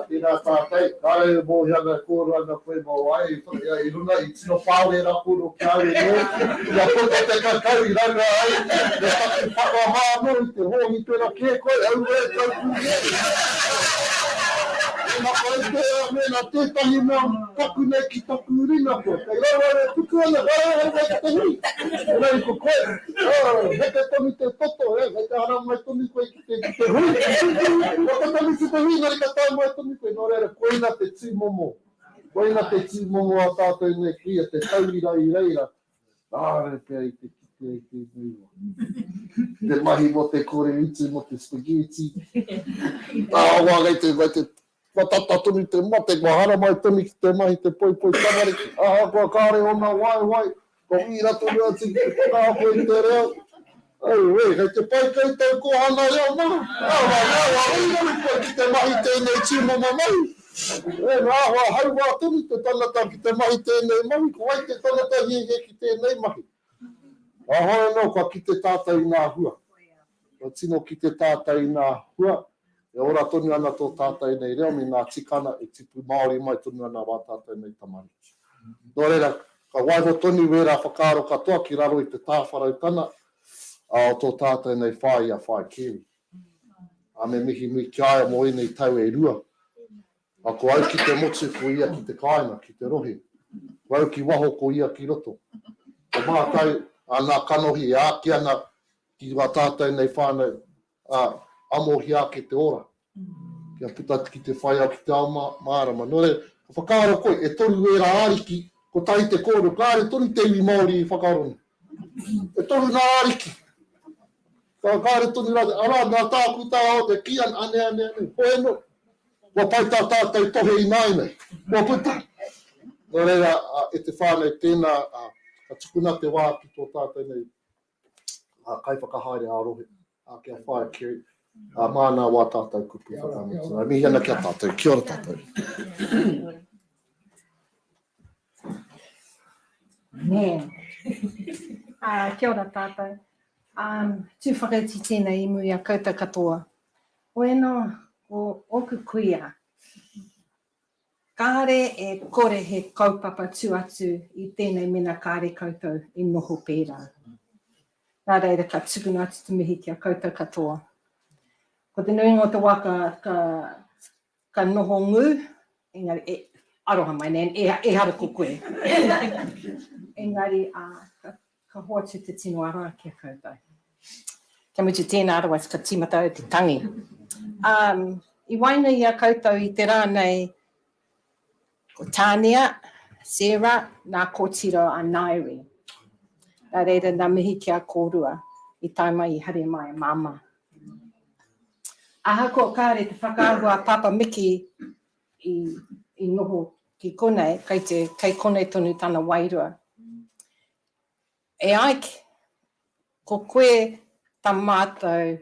Tēnā tātou, kāre e mōhio ana e kōrero ana koe mō wai, i runga i tino pāore rā kōrero ki a au e nō, kia puta te kakau i ranga ai, me taku whakamā anō i te hōhipera kē koe, auē taupū nei. Mēnā koe tērā, mēnā tētahi mea paku nei ki taku ringa koe, kei raro au e puku ana, kāre au wai ki te hui, engari ko koe, heke tonu te toto, kei te haramai tonu koe ki te, ki te hui, heke tonu ki te hui, engari ka tae mai tonu koe, nō reira, koina te tūmomo, koina te tūmomo a tātou nei kuia, te tauira i reira, kāore pea i te kitea i tēnei wā. Te mahi mō te kore utu mō te spaghetti, ā, wā kei te, kei te Kua tata tonu te mate, kua haramai tonu ki te mahi te poipoi tamariki, ahakoa kāre ōna waewae, kua wīra tonu atu ki te whakaako i te reo. Auē, kei te pai koutou kōhanga reo mā? Awa, awa, rauroru koe ki te mahi tēnei tūmomo mahi. E, nā, hoa hauā tonu te tangata ki te mahi tēnei mahi, ko wai te tangata hiahia ki tēnei mahi? Heoi anō, kua kite tātou i ngā hua. Kua tino kite tātou i ngā hua, e ora tonu ana tō tātou nei reo me ngā tikana e tipu Māori mai tonu ana wā tātou nei tamariki. Nō reira, ka waiho tonu wērā whakaaro katoa ki raro i te tāwharautana o tō tātou nei whāia Whai Kerry. Ā, me mihi nui ki a ia mō ēnei tau e rua. Ā, ko au ki te motu, ko ia ki te kāinga, ki te rohe. Ko au ki waho, ko ia ki roto. Ko mātou, ā, nā kanohi e āki ana ki wā tātou nei whānau, ā, amohia ake te ora, kia puta ki te whai ao ki te ao mārama. Nō reira, ka whakaaro koe, e toru ērā ariki, kotahi te kōrero, kāre tonu te iwi Māori i whakaaro nei. E toru ngā ariki. Ka kāre tonu rātou, arā, nā tāku tā o te kī ana, ane, ane, ane, hoi anō. Kua pai tā tātou tohe ināianei. Kua puta. Nō reira, e te whānau, tēnā, ka tukuna te wā ki tō tātou nei kaiwhakahaere ā-rohe, ki a Whaea Kerry, māna wā tātou kupu whakamutunga. E mihi ana ki a tātou. Kia ora tātou. Man. Uh, kia ora tātou. Um, tū whakaiti tēnei i muri a koutou katoa. Oeno, o ōku kuia. Kāre e kore he kaupapa tū atu i tēnei mena kāre koutou i noho pērā. Nā reira ka tukuna atu te mihi ki a koutou katoa. Ko te nuinga o te wā ka, ka, ka noho ngū, engari, e, aroha mai nei, e, ehara ko koe. engari, ā, ka, Ka hoatu te tino ara ki a koutou. Kia mutu tēnā, otherwise ka tīmata au te tangi. Um, i waenga i a koutou i te rā nei, ko Tānia, Sarah, nā kōtiro a Nairi. Nā reira, nā mihi ki a kōrua i tae mai i haere mai a Māmā. Ahakoa kāre te whakaahua a Pāpā Miki i, i noho ki konei, kei, te, kei konei tonu tana wairua. E ai, ko koe ta mātou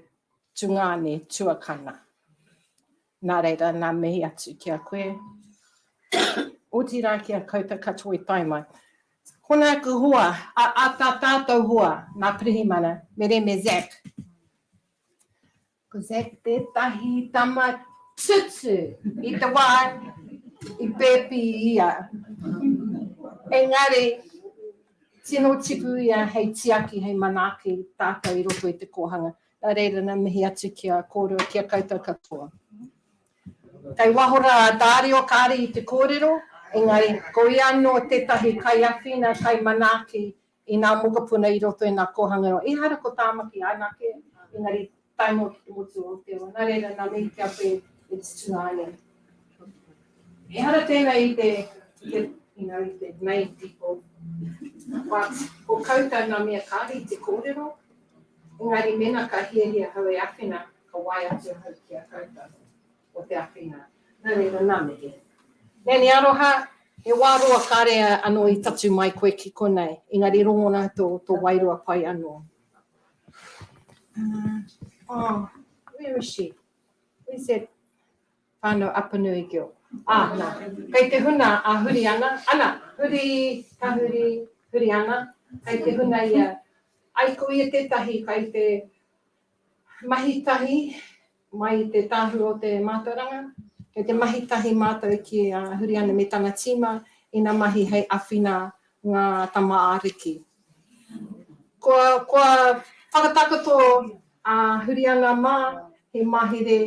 tungāne tuakana. Nā reira, nā mihi atu ki a koe. Otirā ki a koutou katoa i tae mai. Ko nāku hoa, a, a tā tātou hoa, nā Pirihimana, Mere me Zac. Ko Zac tētahi tama tutu i te wā i pēpi ia. Engari, tino tipu ia hei tiaki, hei manaaki tātou i roto i te kōhanga. Nā reira, nā mihi atu ki a kōrua, ki a koutou katoa. Kei waho rā a Dario kāre i te kōrero, engari ko ia anō tētahi kaiawhina, kaimanaaki i ngā mokopuna i roto i ngā kōhanga reo. Ehara ko Tāmaki anake, engari tae noa ki te motu o Aotearoa. Nā reira, nā mihi ki a koe e te tungāne. Ehara tēnei i te, te, you know, i te main people, but ko koutou ngā mea kāre i te kōrero, engari mēnā ka hiahia hau e awhina, ka waea atu ahau ki a koutou. o te awhina. Nā reira, nā mihi. Nanny Aroha, he wā roa kāre anō i tatū mai koe ki konei, engari rongona tō, tō wairua pai anō. Uh, oh, where is she? Where's that whānau Apanui girl? Ah, nā. Kei te huna a Huriana. Ana, huri, ka huri, Huriana. Kei te huna ia. Ai, ko ia tētahi kei te... Mahi tahi mai i te Tāhu o te Mātauranga, kei te mahi tahi mātou ki a Huriana me tana tīma ina mahi hei awhina ngā tama āriki. Kua, kua whakatakoto a Huriana mā he mahere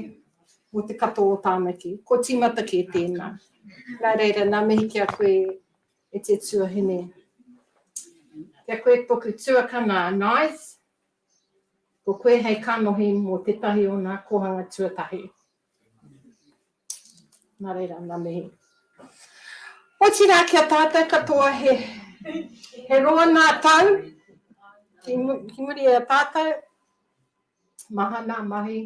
mō te katoa o Tāmaki. Kua tīmata kē tēnā. Nā reira, nā mihi ki a koe e te tuahine. Ki a koe toku tuakana, Nice, ko koe hei kanohi mō tētahi o ngā kōhanga tuatahi. Nā reira, nā mihi. Otirā ki a tātou katoa he, he roa nā tau ki, ki muri i a tātou, maha nā mahi,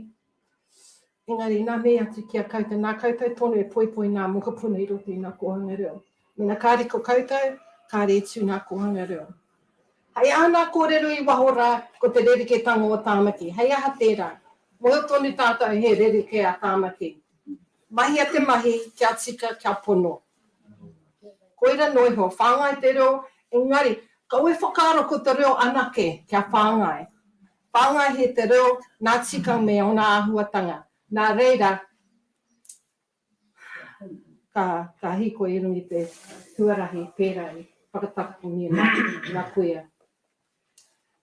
engari nā mihi atu ki a koutou, nā koutou tonu e poipoi nā mokopuna i roto i nā kōhanga reo. Mena kāre ko koutou, kāre e tū nā kōhanga reo. Hei āna kōrero i waho rā, ko te rerekētanga o Tāmaki. Hei aha tērā? Mōhio tonu tātou he rerekē a Tāmaki. Mahia te mahi kia tika, kia pono. Koira noa iho, whāngai te reo, engari, kaua e whakaaro ko te reo anake kia whāngai. Whāngai he te reo, nā tikanga me ōna āhuatanga. Nā reira, ka, ka hīkoi i runga i te huarahi pērā i whakatakotongia nā, nā kuia.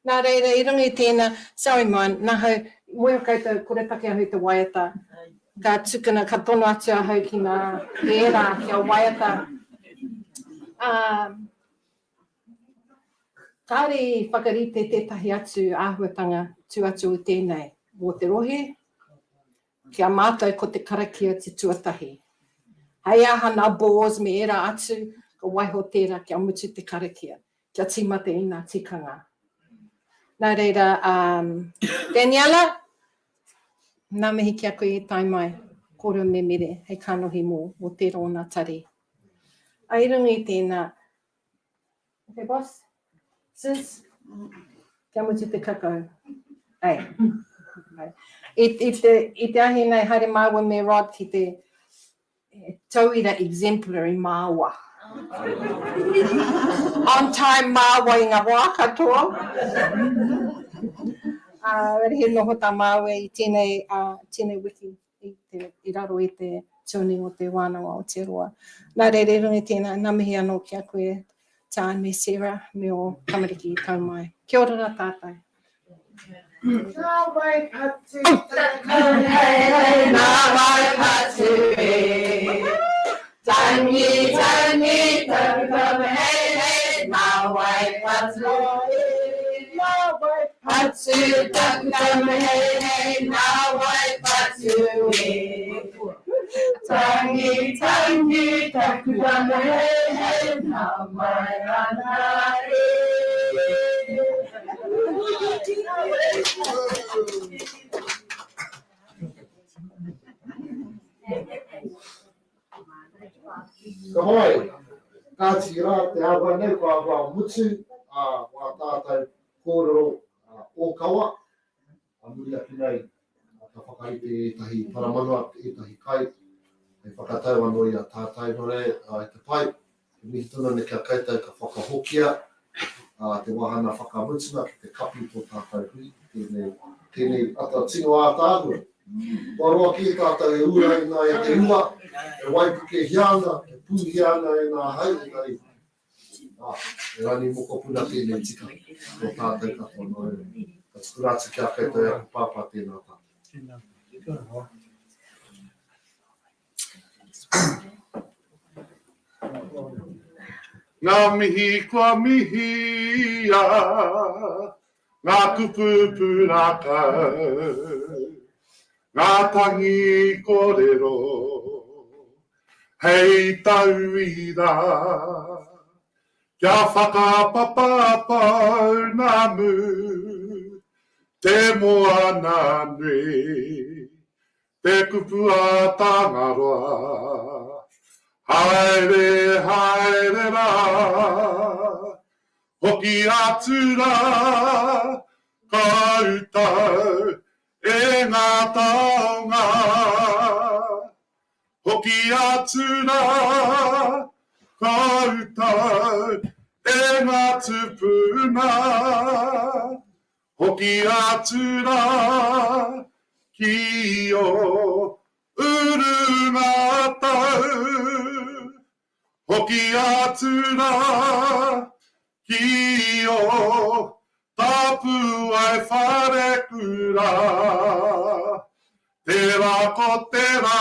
Nā reira, i runga i tēnā, sorry man, nahau, mōhio koutou, koretake ahau i te waiata, ka tukuna, ka tono atu ahau ki ngā ērā kia waiata. Ā, kāore i whakarite tētahi atu āhuatanga tū atu o tēnei mō te rohe, Ki a mātou ko te karakia te tuatahi. Hei aha nā Boars me ērā atu, ka waiho tērā kia mutu te karakia, kia tīmata i ngā tikanga. Nā reira, um, Daniela, nā mihi ki a koe i tae mai, kōrua me Mere, hei kanohi mō, mō tērā o nā tari. A i runga i tēnā, Okay, boss? Sis? Kia mutu te kakau. Ei. I, i, te, i te ahi nei, haere māua me Rod ki te tauira exemplary māua. On time māua i ngā wā katoa. Uh, he noho tā māua i tēnei, uh, tēnei wiki. i, te, i raro i te tuning o te wānanga o Aotearoa. Nā reira, i runga i tēnā, nā mihi anō ki a koe, Tāne me Sarah, me ō tamariki i tau mai. Kia ora rā tātou. Nā wai patu taku hei hei, nā wai patu e. Tangi, tangi, taku taku hei hei, nā wai patu e. Nā wai Patu taku tama hei hei nā wai patu e. Tangi tangi taku tama hei hei nā mai ana e. Ka moe, kāti rā te āhua nei, kua āhua mutu ā wā tātou kōrero ōkawa, ā muri ake nei ka whakarite ētahi paramanawa, ētahi kai, hei whakatau anō i a tātou. Nō reira, e te pai, e mihi tonu ana ki a koutou ka whakahokia te wāhanga whakamutunga ki te kapi tō tātou hui i tēnei, tēnei ata tino ātaahua. Kua roa kē tātou e uraina e te ua, e waipukehia ana, e pūhia ana e ngā hau, engari, ā, he rangi mokopuna tēnei tika mō tātou katoa. Nō reira, ka tukuna atu ki a koutou e aku pāpā tēnā tātou. Tēnā. Kia ora hoa. Ngā mihi kua mihia, ngā kupu pūrākau, ngā tangi kōrero, hei tauira, kia whakapapa pounamu, te moana nui, Te kupu a Tangaroa, Haere, haere rā, hoki atu rā, koutou e ngā taonga. Hoki atu rā, koutou e ngā tupuna. Hoki atu rā ki ō urunga tau. Hoki atu rā ki ō tapuwae wharekura. Tērā ko te rā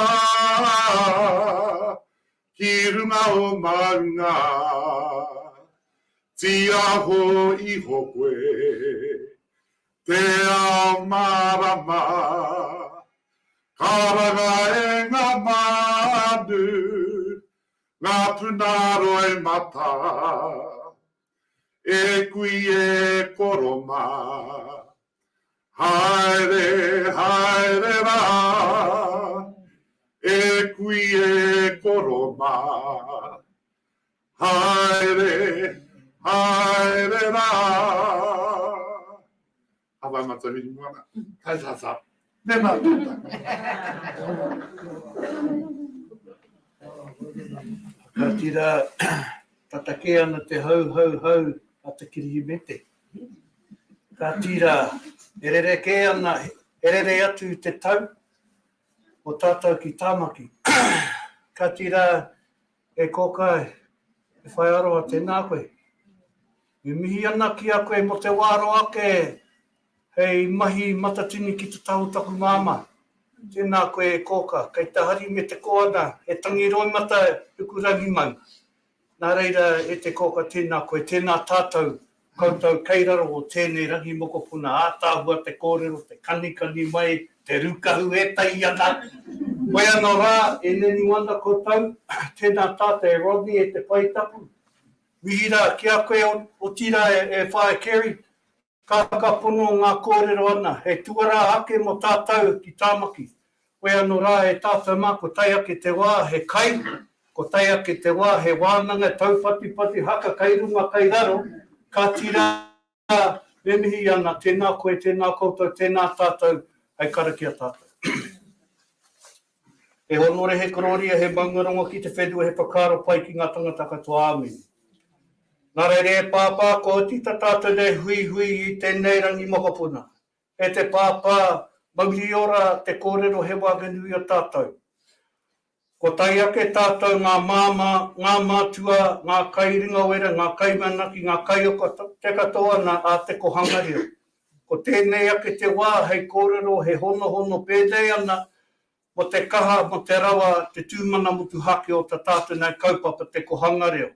ki runga o maunga. Tiaho iho koe, te ao mārama. Karanga e ngā manu, ngā puna roimata. E kui e koro mā, haere, haere rā. E kui e koro mā, haere, haere rā. Hawaii Matahuri Moana, kai sasa. Tēnā koutou. Kāti rā, tata kē ana te hau hau hau a te Kirihimete. Kāti rā, e rere kē ana, e rere atu te tau o tātou ki Tāmaki. Kāti rā, e Kōkā, e whai aroha, tēnā koe. E mihi ana ki a koe mō te wā roa ake hei mahi matatini ki te taha o taku māmā. Tēnā koe e Kōka, kei te hari me te koana, he tangi roimata Hikurangi maunga. Nā reira e te Kōka tēnā koe, tēnā tātou, koutou kei raro o tēnei rangi mokopuna, ātaahua te kōrero, te kanikani mai, te rūkahu e tai ana. Koe anō rā e nenu ana koutou, tēnā tātou e Rodney e te pae tapu, Mihi rā ki a koe otirā e Whaea Kerry, ka whakapono ngā kōrero ana, he tuarā ake mō tātou ki Tāmaki. Koe anō rā e tātou mā, ko tae ake te wā he kai, ko tae ake te wā he wānanga, tauwhatiwhati, haka kai runga kai raro, kāti rā me mihi ana, tēnā koe, tēnā koutou, tēnā tātou, hei karakia tātou. He honore, he kororia, he maungarongo ki te whenua, he whakaaro pai ki ngā tangata katoa. Āmine. Nā reira e Pāpā, kua oti ta tātou nei huihui i tēnei rangi mokopuna. E te Pāpā, mauri ora te kōrero he wānganui o tātou. Kua tae ake tātou ngā māmā, ngā mātua, ngā kairingawera, ngā kaimanaki, ngā kaioko te katoa ana a Te Kohanga Reo. Ko tēnei ake te wā hei kōrero he honohono pēnei ana mō te kaha, mō te rawa, te tūmana motuhake o ta tātou nei kaupapa te kohanga reo.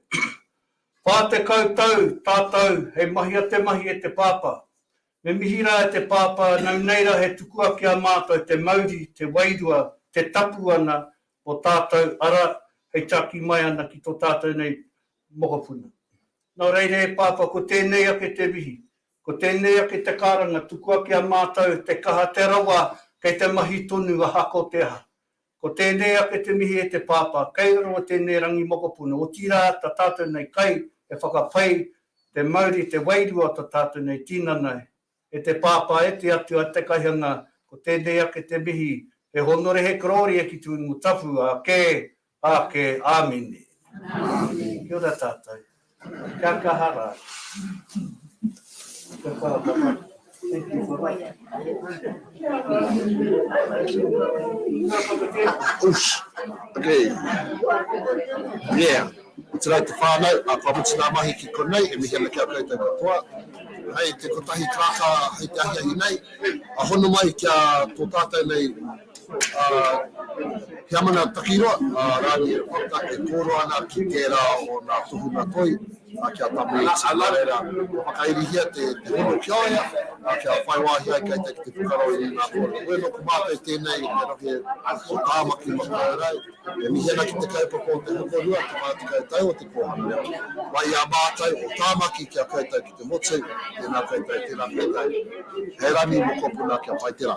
40 tau tātou hei mahia te mahi e te Pāpā. Me mihi rā e te Pāpā, nau nei rā he tukua ki a mātou te mauri, te wairua, te tapu ana o tātou ara hei tāki mai ana ki tō tātou nei mokopuna. Nō reira e Pāpā, ko tēnei ake te mihi, Ko tēnei ake te karanga, tukua ki a mātou te kaha te rawa kei te mahi tonu ahako te aha. Ko tēnei ake te mihi e te Pāpā, kei raro o tēnei rangi mokopuna, otirā ta tātou nei kai e whakapai te mauri, te wairua o ta tātou nei tinana e te Pāpā, e te Atua, te Kaihanga, ko tēnei ake te mihi, he honore, he korōria ki Tuingo Tapu, ake, Ake, āmine. Kia ora tātou. Kia kaha rā. Kia kaha papa. Thank you for that. Oosh. Okay. Yeah. Otirā te whānau, a kua mutu ngā mahi ki konei, e mihi ana ki a koutou katoa. Hei te kotahi karaka hei te ahiahi nei, a hono mai ki a tō tātou nei Heamana Takiroa, a Rāni Erepota e kōrero ana ki tērā o ngā tohunga toi, ki a Tame Iti. Nā reira, kua whakairihia te hono ki a ia, kia whai wāhi ai koutou ki te whakaro i ngā kōrero. Hoi anō ko mātou tēnei i te rohe o Tāmaki Makaurau, e mihi ana ki te kaupapa o te hokorua, te 40 tau o te kōhanga reo. Mai i a mātou o Tāmaki ki a koutou ki te motu, tēnā koutou, tēnā koutou. He rangi mokopuna kia pai te rā.